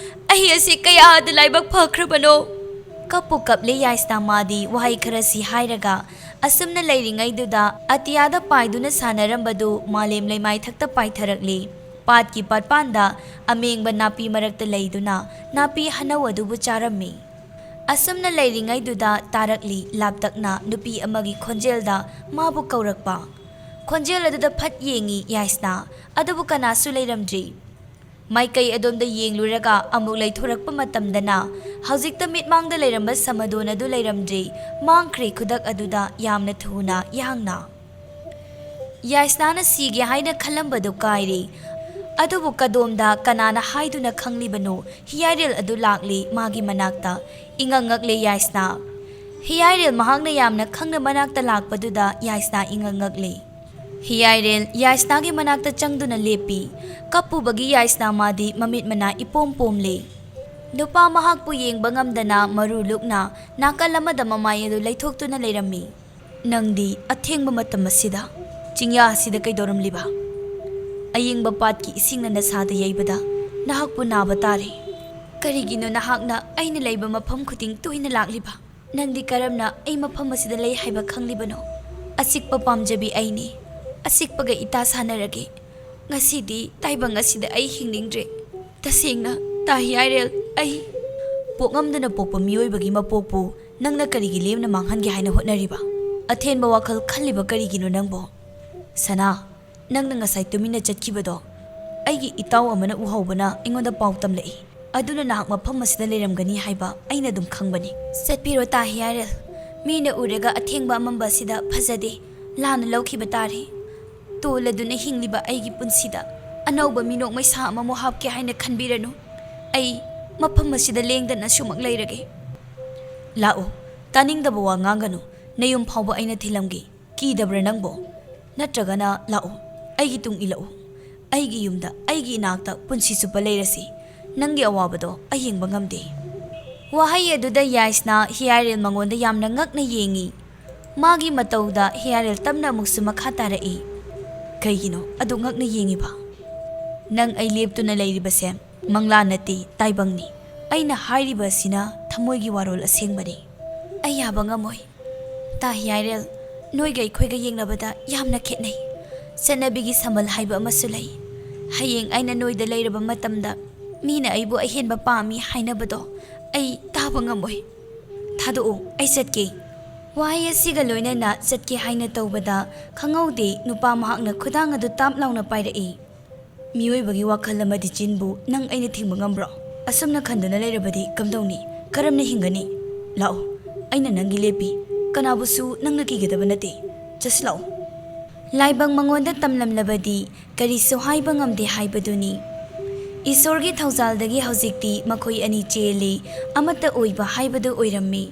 ꯑꯩ ꯑꯁꯤ ꯀꯌꯥꯗ ꯂꯥꯏꯕꯛ ꯐꯈ꯭ꯔꯕꯅꯣ!" ꯀꯞꯄꯨ ꯀꯞꯂꯦ ꯌꯥꯏꯁꯅꯥ ꯃꯥꯗꯤ ꯋꯥꯍꯩ ꯈꯔꯁꯤ ꯍꯥꯏꯔꯒ꯫ ꯑꯁꯨꯝꯅ ꯂꯩꯔꯤꯉꯩꯗꯨꯗ ꯑꯇꯤꯌꯥꯗ ꯄꯥꯏꯗꯨꯅ ꯁꯥꯟꯅꯔꯝꯕꯗꯨ ꯃꯥꯂꯦꯝ ꯂꯩꯃꯥꯏꯊꯛꯇ ꯄꯥꯏꯊꯔꯛꯂꯤ꯫ ꯄꯥꯠꯀꯤ ꯄꯥꯠꯄꯥꯟꯗ ꯑꯃꯦꯡꯕ ꯅꯥꯄꯤ ꯃꯔꯛꯇ ꯂꯩꯗꯨꯅ ꯅꯥꯄꯤ ꯍꯅꯧ ꯑꯗꯨꯕꯨ ꯆꯥꯔꯝꯃꯤ꯫ ꯑꯁꯨꯝꯅ ꯂꯩꯔꯤꯉꯩꯗꯨꯗ ꯇꯥꯔꯛꯂꯤ ꯂꯥꯞꯇꯛꯅ ꯅꯨꯄꯤ ꯑꯃꯒꯤ ꯈꯣꯟꯖꯦꯜꯗ ꯃꯥꯕꯨ ꯀꯧꯔꯛꯄ꯫ ꯈꯣꯟꯖꯦꯜ ꯑꯗꯨꯗ ꯐꯠ ꯌꯦꯡꯉꯤ ꯌꯥꯏꯁꯅꯥ, ꯑꯗꯨꯕꯨ ꯀꯅꯥꯁꯨ ꯂꯩꯔꯝꯗ꯭ꯔꯤ꯫ ꯃꯥꯏꯀꯩ ꯑꯗꯣꯝꯗ ꯌꯦꯡꯂꯨꯔꯒ ꯑꯃꯨꯛ ꯂꯩꯊꯣꯔꯛꯄ ꯃꯇꯝꯗꯅ ꯍꯧꯖꯤꯛꯇ ꯃꯤꯠꯃꯥꯡꯗ ꯂꯩꯔꯝꯕ ꯁꯃꯗꯣꯟ ꯑꯗꯨ ꯂꯩꯔꯝꯗ꯭ꯔꯤ, ꯃꯥꯡꯈ꯭ꯔꯦ ꯈꯨꯗꯛ ꯑꯗꯨꯗ ꯌꯥꯝꯅ ꯊꯨꯅ ꯌꯥꯡꯅ꯫ ꯌꯥꯏꯁꯅꯥꯅ ꯁꯤꯒꯦ ꯍꯥꯏꯅ ꯈꯜꯂꯝꯕꯗꯨ ꯀꯥꯏꯔꯦ꯫ ꯑꯗꯨꯕꯨ ꯀꯗꯣꯝꯗ ꯀꯅꯥꯅ ꯍꯥꯏꯗꯨꯅ ꯈꯪꯂꯤꯕꯅꯣ ꯍꯤꯌꯥꯏꯔꯦꯜ ꯑꯗꯨ ꯂꯥꯛꯂꯤ ꯃꯥꯒꯤ ꯃꯅꯥꯛꯇ꯫ ꯏꯉꯛ ꯉꯛꯂꯦ ꯌꯥꯏꯁꯅꯥ꯫ ꯍꯤꯌꯥꯏꯔꯦꯜ ꯃꯍꯥꯛꯅ ꯌꯥꯝꯅ ꯈꯪꯅ ꯃꯅꯥꯛꯇ ꯂꯥꯛꯄꯗꯨꯗ ꯌꯥꯏꯁꯅꯥ ꯏꯉꯛ ꯉꯛꯂꯦ꯫ ꯍꯤꯌꯥꯏꯔꯦꯜ ꯌꯥꯏꯁꯅꯥꯒꯤ ꯃꯅꯥꯛꯇ ꯆꯪꯗꯨꯅ ꯂꯦꯞꯄꯤ꯫ ꯀꯞꯄꯨꯕꯒꯤ ꯌꯥꯏꯁꯅꯥ ꯃꯥꯗꯤ ꯃꯃꯤꯠ ꯃꯅꯥ ꯏꯄꯣꯝ ꯄꯣꯝꯂꯦ꯫ ꯅꯨꯄꯥ ꯃꯍꯥꯛꯄꯨ ꯌꯦꯡꯕ ꯉꯝꯗꯅ ꯃꯔꯨ ꯂꯨꯛꯅ ꯅꯥꯀꯜ ꯑꯃꯗ ꯃꯃꯥꯏ ꯑꯗꯨ ꯂꯩꯊꯣꯛꯇꯨꯅ ꯂꯩꯔꯝꯃꯤ꯫ "ꯅꯪꯗꯤ ꯑꯊꯦꯡꯕ ꯃꯇꯝ ꯑꯁꯤꯗ ꯆꯤꯡꯌꯥ ꯑꯁꯤꯗ ꯀꯩꯗꯧꯔꯝꯂꯤꯕ? ꯑꯌꯤꯡꯕ ꯄꯥꯠꯀꯤ ꯏꯁꯤꯡꯅ ꯅꯁꯥꯗ ꯌꯩꯕꯗ ꯅꯍꯥꯛꯄꯨ ꯅꯥꯕ ꯇꯥꯔꯦ꯫ ꯀꯔꯤꯒꯤꯅꯣ ꯅꯍꯥꯛꯅ ꯑꯩꯅ ꯂꯩꯕ ꯃꯐꯝ ꯈꯨꯗꯤꯡ ꯇꯣꯏꯅ ꯂꯥꯛꯂꯤꯕ? ꯅꯪꯗꯤ ꯀꯔꯝꯅ ꯑꯩ ꯃꯐꯝ ꯑꯁꯤꯗ ꯂꯩ ꯍꯥꯏꯕ ꯈꯪꯂꯤꯕꯅꯣ? ꯑꯆꯤꯛꯄ ꯄꯥꯝꯖꯕꯤ ꯑꯩꯅꯤ꯫ ꯑꯆꯤꯛꯄꯒ ꯏꯇꯥ ꯁꯥꯟꯅꯔꯒꯦ꯫ ꯉꯁꯤꯗꯤ ꯇꯥꯏꯕꯪ ꯑꯁꯤꯗ ꯑꯩ ꯍꯤꯡꯅꯤꯡꯗ꯭ꯔꯦ꯫ ꯇꯁꯦꯡꯅ, ꯇꯥ ꯍꯤꯌꯥꯏꯔꯦꯜ, ꯑꯩ" "ꯄꯣꯛꯉꯝꯗꯅ ꯄꯣꯛꯄ ꯃꯤꯑꯣꯏꯕꯒꯤ ꯃꯄꯣꯛꯄꯨ ꯅꯪꯅ ꯀꯔꯤꯒꯤ ꯂꯦꯝꯅ ꯃꯥꯡꯍꯟꯒꯦ ꯍꯥꯏꯅ ꯍꯣꯠꯅꯔꯤꯕ? ꯑꯊꯦꯟꯕ ꯋꯥꯈꯜ ꯈꯜꯂꯤꯕ ꯀꯔꯤꯒꯤꯅꯣ ꯅꯪꯕꯣ? ꯁꯅꯥ, ꯅꯪꯅ ꯉꯁꯥꯏ ꯇꯨꯃꯤꯟꯅ ꯆꯠꯈꯤꯕꯗꯣ ꯑꯩꯒꯤ ꯏꯇꯥꯎ ꯑꯃꯅ ꯎꯍꯧꯕꯅ ꯑꯩꯉꯣꯟꯗ ꯄꯥꯎ ꯇꯝꯂꯛꯏ꯫ ꯑꯗꯨꯅ ꯅꯍꯥꯛ ꯃꯐꯝ ꯑꯁꯤꯗ ꯂꯩꯔꯝꯒꯅꯤ ꯍꯥꯏꯕ ꯑꯩꯅ ꯑꯗꯨꯝ ꯈꯪꯕꯅꯤ꯫ ꯆꯠꯄꯤꯔꯣ ꯇꯥ ꯍꯤꯌꯥꯏꯔꯦꯜ, ꯃꯤꯅ ꯎꯔꯒ ꯑꯊꯦꯡꯕ ꯑꯃꯝꯕ ꯑꯁꯤꯗ ꯐꯖꯗꯦ, ꯂꯥꯟꯅ ꯂꯧꯈꯤꯕ ꯇꯥꯔꯦ꯫ ꯇꯣꯜꯂꯗꯨꯅ ꯍꯤꯡꯂꯤꯕ ꯑꯩꯒꯤ ꯄꯨꯟꯁꯤꯗ ꯑꯅꯧꯕ ꯃꯤꯅꯣꯛ ꯃꯩꯁꯥ ꯑꯃꯃꯨꯛ ꯍꯥꯞꯀꯦ ꯍꯥꯏꯅ ꯈꯟꯕꯤꯔꯅꯨ꯫ ꯑꯩ ꯃꯐꯝ ꯑꯁꯤꯗ ꯂꯦꯡꯗꯅ ꯁꯨꯃꯛ ꯂꯩꯔꯒꯦ꯫ ꯂꯥꯛꯎ, ꯇꯥꯅꯤꯡꯗꯕ ꯋꯥ ꯉꯥꯡꯒꯅꯨ꯫ ꯅꯌꯨꯝ ꯐꯥꯎꯕ ꯑꯩꯅ ꯊꯤꯜꯂꯝꯒꯦ꯫ ꯀꯤꯗꯕ꯭ꯔꯥ ꯅꯪꯕꯣ? ꯅꯠꯇ꯭ꯔꯒꯅ ꯂꯥꯛꯎ, ꯑꯩꯒꯤ ꯇꯨꯡ ꯏꯜꯂꯛꯎ꯫ ꯑꯩꯒꯤ ꯌꯨꯝꯗ, ꯑꯩꯒꯤ ꯏꯅꯥꯛꯇ ꯄꯨꯟꯁꯤ ꯆꯨꯞꯄ ꯂꯩꯔꯁꯤ꯫ ꯅꯪꯒꯤ ꯑꯋꯥꯕꯗꯣ ꯑꯩ ꯌꯦꯡꯕ ꯉꯝꯗꯦ꯫ ꯋꯥꯍꯩ ꯑꯗꯨꯗ ꯌꯥꯏꯁꯅꯥ ꯍꯤꯌꯥꯏꯔꯦꯜ ꯃꯉꯣꯟꯗ ꯌꯥꯝꯅ ꯉꯛꯅ ꯌꯦꯡꯉꯤ꯫ ꯃꯥꯒꯤ ꯃꯇꯧꯗ ꯍꯤꯌꯥꯏꯔꯦꯜ ꯇꯞꯅ ꯑꯃꯨꯛꯁꯨ ꯃꯈꯥ ꯇꯥꯔꯛꯏ꯫ ꯀꯩꯒꯤꯅꯣ ꯑꯗꯨ ꯉꯛꯅ ꯌꯦꯡꯉꯤꯕ? ꯅꯪ ꯑꯩ ꯂꯦꯞꯇꯨꯅ ꯂꯩꯔꯤꯕꯁꯦ ꯃꯪꯂꯥ ꯅꯠꯇꯦ, ꯇꯥꯏꯕꯪꯅꯤ꯫ ꯑꯩꯅ ꯍꯥꯏꯔꯤꯕ ꯑꯁꯤꯅ ꯊꯃꯣꯏꯒꯤ ꯋꯥꯔꯣꯜ ꯑꯁꯦꯡꯕꯅꯤ꯫ ꯑꯩ ꯌꯥꯕ ꯉꯝꯃꯣꯏ꯫ ꯇꯥ ꯍꯤꯌꯥꯏꯔꯦꯜ, ꯅꯣꯏꯒ ꯑꯩꯈꯣꯏꯒ ꯌꯦꯡꯅꯕꯗ ꯌꯥꯝꯅ ꯈꯦꯠꯅꯩ꯫ ꯆꯠꯅꯕꯤꯒꯤ ꯁꯃꯜ ꯍꯥꯏꯕ ꯑꯃꯁꯨ ꯂꯩ꯫ ꯍꯌꯦꯡ ꯑꯩꯅ ꯅꯣꯏꯗ ꯂꯩꯔꯕ ꯃꯇꯝꯗ ꯃꯤꯅ ꯑꯩꯕꯨ ꯑꯍꯦꯟꯕ ꯄꯥꯝꯃꯤ ꯍꯥꯏꯅꯕꯗꯣ ꯑꯩ ꯇꯥꯕ ꯉꯝꯃꯣꯏ꯫ ꯊꯥꯗꯣꯛꯎ, ꯑꯩ ꯆꯠꯀꯦ꯫ ꯋꯥꯍꯩ ꯑꯁꯤꯒ ꯂꯣꯏꯅꯅ ꯆꯠꯀꯦ ꯍꯥꯏꯅ ꯇꯧꯕꯗ ꯈꯪꯍꯧꯗꯦ ꯅꯨꯄꯥ ꯃꯍꯥꯛꯅ ꯈꯨꯗꯥꯡ ꯑꯗꯨ ꯇꯥꯞ ꯂꯥꯎꯅ ꯄꯥꯏꯔꯛꯏ꯫ ꯃꯤꯑꯣꯏꯕꯒꯤ ꯋꯥꯈꯜ ꯑꯃꯗꯤ ꯆꯤꯟꯕꯨ ꯅꯪ ꯑꯩꯅ ꯊꯤꯡꯕ ꯉꯝꯕ꯭ꯔꯣ? ꯑꯁꯨꯝꯅ ꯈꯟꯗꯨꯅ ꯂꯩꯔꯕꯗꯤ ꯀꯝꯗꯧꯅꯤ? ꯀꯔꯝꯅ ꯍꯤꯡꯒꯅꯤ? ꯂꯥꯛꯑꯣ, ꯑꯩꯅ ꯅꯪꯒꯤ ꯂꯦꯞꯄꯤ꯫ ꯀꯅꯥꯕꯨꯁꯨ ꯅꯪꯅ ꯀꯤꯒꯗꯕ ꯅꯠꯇꯦ꯫ ꯆꯠꯁꯤ ꯂꯥꯛꯑꯣ꯫ ꯂꯥꯏꯕꯛ ꯃꯉꯣꯟꯗ ꯇꯝꯂꯝꯂꯕꯗꯤ ꯀꯔꯤꯁꯨ ꯍꯥꯏꯕ ꯉꯝꯗꯦ ꯍꯥꯏꯕꯗꯨꯅꯤ꯫ ꯏꯁꯣꯔꯒꯤ ꯊꯧꯖꯥꯜꯗꯒꯤ ꯍꯧꯖꯤꯛꯇꯤ ꯃꯈꯣꯏ ꯑꯅꯤ ꯆꯦꯜꯂꯤ, ꯑꯃꯠꯇ ꯑꯣꯏꯕ ꯍꯥꯏꯕꯗꯨ ꯑꯣꯏꯔꯝꯃꯤ꯫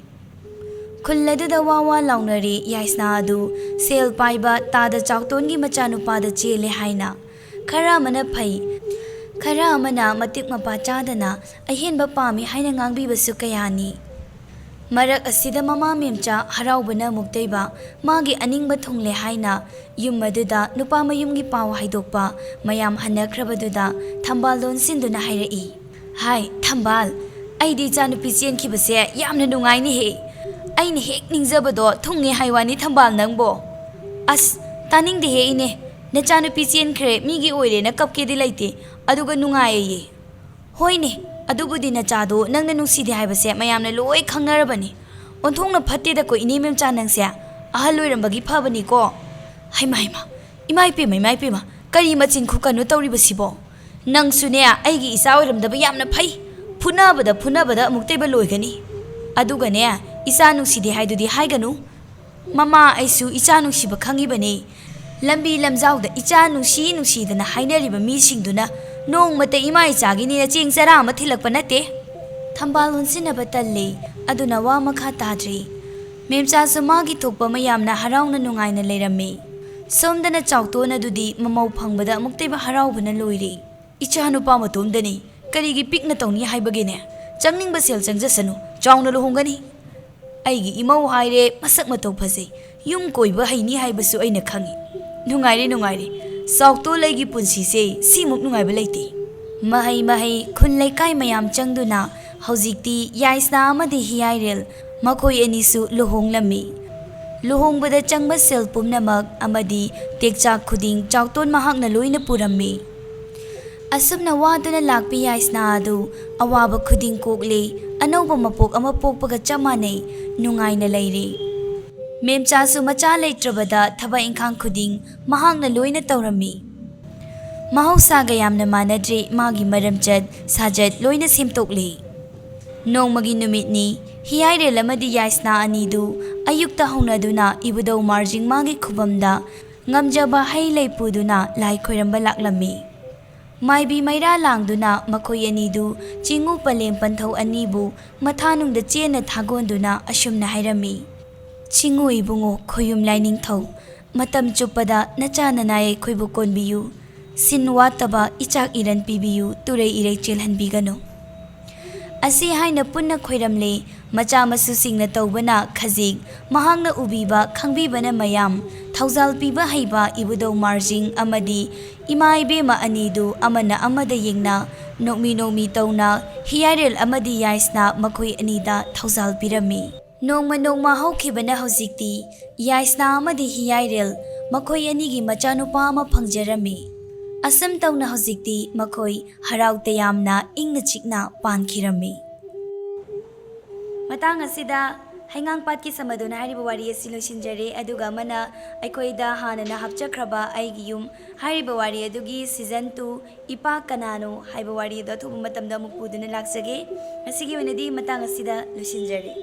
ꯈꯨꯜ ꯑꯗꯨꯗ ꯋꯥ ꯋꯥ ꯂꯥꯎꯅꯔꯤ꯫ ꯌꯥꯏꯁꯅꯥ ꯑꯗꯨ ꯁꯦꯜ ꯄꯥꯏꯕ ꯇꯥꯗ ꯆꯥꯎꯇꯣꯟꯒꯤ ꯃꯆꯥꯅꯨꯄꯥꯗ ꯆꯦꯜꯂꯦ ꯍꯥꯏꯅ꯫ ꯈꯔ ꯑꯃꯅ ꯐꯩ, ꯈꯔ ꯑꯃꯅ ꯃꯇꯤꯛ ꯃꯄꯥ ꯆꯥꯗꯅ ꯑꯍꯦꯟꯕ ꯄꯥꯝꯃꯤ ꯍꯥꯏꯅ ꯉꯥꯡꯕꯤꯕꯁꯨ ꯀꯌꯥꯅꯤ꯫ ꯃꯔꯛ ꯑꯁꯤꯗ ꯃꯃꯥ ꯃꯦꯝꯆꯥ ꯍꯔꯥꯎꯕꯅ ꯃꯨꯛꯇꯩꯕ ꯃꯥꯒꯤ ꯑꯅꯤꯡꯕ ꯊꯨꯡꯂꯦ ꯍꯥꯏꯅ ꯌꯨꯝ ꯑꯗꯨꯗ ꯅꯨꯄꯥ ꯃꯌꯨꯝꯒꯤ ꯄꯥꯎ ꯍꯥꯏꯗꯣꯛꯄ ꯃꯌꯥꯝ ꯍꯟꯅꯈ꯭ꯔꯕꯗꯨꯗ ꯊꯝꯕꯥꯜ ꯂꯣꯟꯁꯤꯟꯗꯨꯅ ꯍꯥꯏꯔꯛꯏ, "ꯍꯥꯏ ꯊꯝꯕꯥꯜ, ꯑꯩꯗꯤ ꯏꯆꯥꯅꯨꯄꯤ ꯆꯦꯟꯈꯤꯕꯁꯦ ꯌꯥꯝꯅ ꯅꯨꯡꯉꯥꯏꯅꯦꯍꯦ꯫ ꯑꯩꯅ ꯍꯦꯛ ꯅꯤꯡꯖꯕꯗꯣ ꯊꯨꯡꯉꯦ ꯍꯥꯏ ꯋꯥꯅꯤ ꯊꯝꯕꯥꯜ ꯅꯪꯕꯣ꯫ ꯑꯁ, ꯇꯥꯅꯤꯡꯗꯦꯍꯦ ꯏꯅꯦ, ꯅꯆꯥꯅꯨꯄꯤ ꯆꯦꯟꯈ꯭ꯔꯦ ꯃꯤꯒꯤ ꯑꯣꯏꯔꯦꯅ ꯀꯞꯀꯦꯗꯤ ꯂꯩꯇꯦ, ꯑꯗꯨꯒ ꯅꯨꯡꯉꯥꯏꯌꯦ꯫ ꯍꯣꯏꯅꯦ, ꯑꯗꯨꯕꯨꯗꯤ ꯅꯆꯥꯗꯣ ꯅꯪꯅ ꯅꯨꯡꯁꯤꯗꯦ ꯍꯥꯏꯕꯁꯦ ꯃꯌꯥꯝꯅ ꯂꯣꯏ ꯈꯪꯅꯔꯕꯅꯤ꯫ ꯑꯣꯟꯊꯣꯛꯅ ꯐꯠꯇꯦꯗꯀꯣ ꯏꯅꯦ ꯃꯦꯝꯆꯥ ꯅꯪꯁꯦ꯫ ꯑꯍꯜ ꯑꯣꯏꯔꯝꯕꯒꯤ ꯐꯕꯅꯤꯀꯣ꯫ ꯍꯩꯃꯥ ꯍꯩꯃꯥ, ꯏꯃꯥ ꯏꯄꯦꯝꯃ, ꯏꯃꯥ ꯏꯄꯦꯝꯃ, ꯀꯔꯤ ꯃꯆꯤꯟ ꯈꯨꯀꯟꯅꯣ ꯇꯧꯔꯤꯕꯁꯤꯕꯣ? ꯅꯪꯁꯨꯅꯦ ꯑꯩꯒꯤ ꯏꯆꯥ ꯑꯣꯏꯔꯝꯗꯕ ꯌꯥꯝꯅ ꯐꯩ꯫ ꯐꯨꯅꯕꯗ ꯐꯨꯅꯕꯗ ꯑꯃꯨꯛꯇꯩꯕ ꯂꯣꯏꯒꯅꯤ꯫ ꯑꯗꯨꯒꯅꯦ, ꯏꯆꯥ ꯅꯨꯡꯁꯤꯗꯦ ꯍꯥꯏꯗꯨꯗꯤ ꯍꯥꯏꯒꯅꯨ꯫ ꯃꯃꯥ ꯑꯩꯁꯨ ꯏꯆꯥ ꯅꯨꯡꯁꯤꯕ ꯈꯪꯉꯤꯕꯅꯤ꯫ ꯂꯝꯕꯤ ꯂꯝꯖꯥꯎꯗ ꯏꯆꯥ ꯅꯨꯡꯁꯤ ꯅꯨꯡꯁꯤꯗꯅ ꯍꯥꯏꯅꯔꯤꯕ ꯃꯤꯁꯤꯡꯗꯨꯅ ꯅꯣꯡꯃꯇ ꯏꯃꯥ ꯏꯆꯥꯒꯤꯅꯦꯅ ꯆꯦꯡ ꯆꯔꯥ ꯑꯃ ꯊꯤꯜꯂꯛꯄ ꯅꯠꯇꯦ꯫ ꯊꯝꯕꯥꯜ ꯑꯣꯟꯁꯤꯟꯅꯕ ꯇꯜꯂꯤ꯫ ꯑꯗꯨꯅ ꯋꯥ ꯃꯈꯥ ꯇꯥꯗ꯭ꯔꯤ꯫ ꯃꯦꯝꯆꯥꯁꯨ ꯃꯥꯒꯤ ꯊꯣꯛꯄ ꯃꯌꯥꯝꯅ ꯍꯔꯥꯎꯅ ꯅꯨꯡꯉꯥꯏꯅ ꯂꯩꯔꯝꯃꯤ꯫ ꯁꯣꯝꯗꯅ ꯆꯥꯎꯇꯣꯟ ꯑꯗꯨꯗꯤ ꯃꯃꯧ ꯐꯪꯕꯗ ꯑꯃꯨꯛꯇꯩꯕ ꯍꯔꯥꯎꯕꯅ ꯂꯣꯏꯔꯦ꯫ "ꯏꯆꯥ ꯅꯨꯄꯥ ꯃꯇꯣꯝꯗꯅꯤ, ꯀꯔꯤꯒꯤ ꯄꯤꯛꯅ ꯇꯧꯅꯤ ꯍꯥꯏꯕꯒꯤꯅꯦ? ꯆꯪꯅꯤꯡꯕ ꯁꯦꯜ ꯆꯪꯖꯁꯅꯨ, ꯆꯥꯎꯅ ꯂꯨꯍꯣꯡꯒꯅꯤ꯫ ꯑꯩꯒꯤ ꯏꯃꯧ ꯍꯥꯏꯔꯦ, ꯃꯁꯛ ꯃꯇꯧ ꯐꯖꯩ, ꯌꯨꯝ ꯀꯣꯏꯕ ꯍꯩꯅꯤ ꯍꯥꯏꯕꯁꯨ ꯑꯩꯅ ꯈꯪꯏ꯫ ꯅꯨꯡꯉꯥꯏꯔꯦ, ꯅꯨꯡꯉꯥꯏꯔꯦ꯫ ꯆꯥꯎꯇꯣꯜ, ꯑꯩꯒꯤ ꯄꯨꯟꯁꯤꯁꯦ ꯁꯤꯃꯨꯛ ꯅꯨꯡꯉꯥꯏꯕ ꯂꯩꯇꯦ꯫" ꯃꯍꯩ ꯃꯍꯩ ꯈꯨꯟ ꯂꯩꯀꯥꯏ ꯃꯌꯥꯝ ꯆꯪꯗꯨꯅ ꯍꯧꯖꯤꯛꯇꯤ ꯌꯥꯏꯁꯅꯥ ꯑꯃꯗꯤ ꯍꯤꯌꯥꯏꯔꯦꯜ ꯃꯈꯣꯏ ꯑꯅꯤꯁꯨ ꯂꯨꯍꯣꯡꯂꯝꯃꯤ꯫ ꯂꯨꯍꯣꯡꯕꯗ ꯆꯪꯕ ꯁꯦꯜ ꯄꯨꯝꯅꯃꯛ ꯑꯃꯗꯤ ꯇꯦꯛꯆꯥꯛ ꯈꯨꯗꯤꯡ ꯆꯥꯎꯇꯣꯟ ꯃꯍꯥꯛꯅ ꯂꯣꯏꯅ ꯄꯨꯔꯝꯃꯤ꯫ ꯑꯁꯨꯝꯅ ꯋꯥꯗꯨꯅ ꯂꯥꯛꯄꯤ ꯌꯥꯏꯁꯅꯥ ꯑꯗꯨ ꯑꯋꯥꯕ ꯈꯨꯗꯤꯡ ꯀꯣꯛꯂꯦ, ꯑꯅꯧꯕ ꯃꯄꯣꯛ ꯑꯃ ꯄꯣꯛꯄꯒ ꯆꯞ ꯃꯥꯟꯅꯩ, ꯅꯨꯡꯉꯥꯏꯅ ꯂꯩꯔꯦ꯫ ꯃꯦꯝꯆꯥꯁꯨ ꯃꯆꯥ ꯂꯩꯇ꯭ꯔꯕꯗ ꯊꯕꯛ ꯏꯪꯈꯥꯡ ꯈꯨꯗꯤꯡ ꯃꯍꯥꯛꯅ ꯂꯣꯏꯅ ꯇꯧꯔꯝꯃꯤ꯫ ꯃꯍꯧꯁꯥꯒ ꯌꯥꯝꯅ ꯃꯥꯟꯅꯗ꯭ꯔꯦ, ꯃꯥꯒꯤ ꯃꯔꯝꯆꯠ ꯁꯥꯖꯠ ꯂꯣꯏꯅ ꯁꯦꯝꯗꯣꯛꯂꯦ꯫ ꯅꯣꯡꯃꯒꯤ ꯅꯨꯃꯤꯠꯅꯤ꯫ ꯍꯤꯌꯥꯏꯔꯦꯜ ꯑꯃꯗꯤ ꯌꯥꯏꯁꯅꯥ ꯑꯅꯤꯗꯨ ꯑꯌꯨꯛꯇ ꯍꯧꯅꯗꯨꯅ ꯏꯕꯨꯙꯧ ꯃꯥꯔꯖꯤꯡꯃꯥꯒꯤ ꯈꯨꯕꯝꯗ ꯉꯝꯖꯕ ꯍꯩ ꯂꯩ ꯄꯨꯗꯨꯅ ꯂꯥꯏ ꯈꯣꯏꯔꯝꯕ ꯂꯥꯛꯂꯝꯃꯤ꯫ ꯃꯥꯏꯕꯤ ꯃꯩꯔꯥ ꯂꯥꯡꯗꯨꯅ ꯃꯈꯣꯏ ꯑꯅꯤꯗꯨ ꯆꯤꯡꯉꯨ ꯄꯂꯦꯝ ꯄꯟꯊꯧ ꯑꯅꯤꯕꯨ ꯃꯊꯥꯅꯨꯡꯗ ꯆꯦꯟꯅ ꯊꯥꯒꯣꯟꯗꯨꯅ ꯑꯁꯨꯝꯅ ꯍꯥꯏꯔꯝꯃꯤ, "ꯆꯤꯡꯉꯨ ꯏꯕꯨꯡꯉꯣ ꯈꯣꯌꯨꯝ ꯂꯥꯏꯅꯤꯡꯊꯧ, ꯃꯇꯝ ꯆꯨꯞꯄꯗ ꯅꯆꯥ ꯅꯅꯥꯏ ꯑꯩꯈꯣꯏꯕꯨ ꯀꯣꯟꯕꯤꯌꯨ꯫ ꯁꯤꯟ ꯋꯥꯠꯇꯕ ꯏꯆꯥꯛ ꯏꯔꯟ ꯄꯤꯕꯤꯌꯨ, ꯇꯨꯔꯩ ꯏꯔꯩ ꯆꯦꯜꯍꯟꯕꯤꯒꯅꯨ꯫" ꯑꯁꯤ ꯍꯥꯏꯅ ꯄꯨꯟꯅ ꯈꯣꯏꯔꯝꯂꯦ꯫ ꯃꯆꯥ ꯃꯁꯨꯁꯤꯡꯅ ꯇꯧꯕꯅ ꯈꯖꯤꯛ, ꯃꯍꯥꯛꯅ ꯎꯕꯤꯕ ꯈꯪꯕꯤꯕꯅ ꯃꯌꯥꯝ꯫ ꯊꯧꯖꯥꯜ ꯄꯤꯕ ꯍꯩꯕ ꯏꯕꯨꯙꯧ ꯃꯥꯔꯖꯤꯡ ꯑꯃꯗꯤ ꯏꯃꯥ ꯏꯕꯦꯝꯃ ꯑꯅꯤꯗꯨ ꯑꯃꯅ ꯑꯃꯗ ꯌꯦꯡꯅ, ꯅꯣꯛꯃꯤ ꯅꯣꯛꯃꯤ ꯇꯧꯅ ꯍꯤꯌꯥꯏꯔꯦꯜ ꯑꯃꯗꯤ ꯌꯥꯏꯁꯅꯥ ꯃꯈꯣꯏ ꯑꯅꯤꯗ ꯊꯧꯖꯥꯜ ꯄꯤꯔꯝꯃꯤ꯫ ꯅꯣꯡꯃ ꯅꯣꯡꯃ ꯍꯧꯈꯤꯕꯅ ꯍꯧꯖꯤꯛꯇꯤ ꯌꯥꯏꯁꯅꯥ ꯑꯃꯗꯤ ꯍꯤꯌꯥꯏꯔꯦꯜ ꯃꯈꯣꯏ ꯑꯅꯤꯒꯤ ꯃꯆꯥꯅꯨꯄꯥ ꯑꯃ ꯐꯪꯖꯔꯝꯃꯤ꯫ ꯑꯁꯨꯝ ꯇꯧꯅ ꯍꯧꯖꯤꯛꯇꯤ ꯃꯈꯣꯏ ꯍꯔꯥꯎ ꯇꯌꯥꯝꯅ ꯏꯪꯅ ꯆꯤꯛꯅ ꯄꯥꯟꯈꯤꯔꯝꯃꯤ꯫ ꯃꯇꯥꯡ ꯑꯁꯤꯗ ꯍꯩꯉꯥꯡ ꯄꯥꯠꯀꯤ ꯁꯃꯗꯣꯟ ꯍꯥꯏꯔꯤꯕ ꯋꯥꯔꯤ ꯑꯁꯤ ꯂꯣꯏꯁꯤꯟꯖꯔꯦ꯫ ꯑꯗꯨꯒ ꯑꯃꯅ ꯑꯩꯈꯣꯏꯗ ꯍꯥꯟꯅꯅ ꯍꯥꯞꯆꯈ꯭ꯔꯕ ꯑꯩꯒꯤ ꯌꯨꯝ ꯍꯥꯏꯔꯤꯕ ꯋꯥꯔꯤ ꯑꯗꯨꯒꯤ season two, ꯏꯄꯥ ꯀꯅꯥꯅꯣ ꯍꯥꯏꯕ ꯋꯥꯔꯤ ꯑꯗꯨ ꯑꯊꯨꯕ ꯃꯇꯝꯗ ꯑꯃꯨꯛ ꯄꯨꯗꯨꯅ ꯂꯥꯛꯆꯒꯦ꯫ ꯉꯁꯤꯒꯤ ꯑꯣꯏꯅꯗꯤ ꯃꯇꯥꯡ ꯑꯁꯤꯗ ꯂꯣꯏꯁꯤꯟꯖꯔꯦ꯫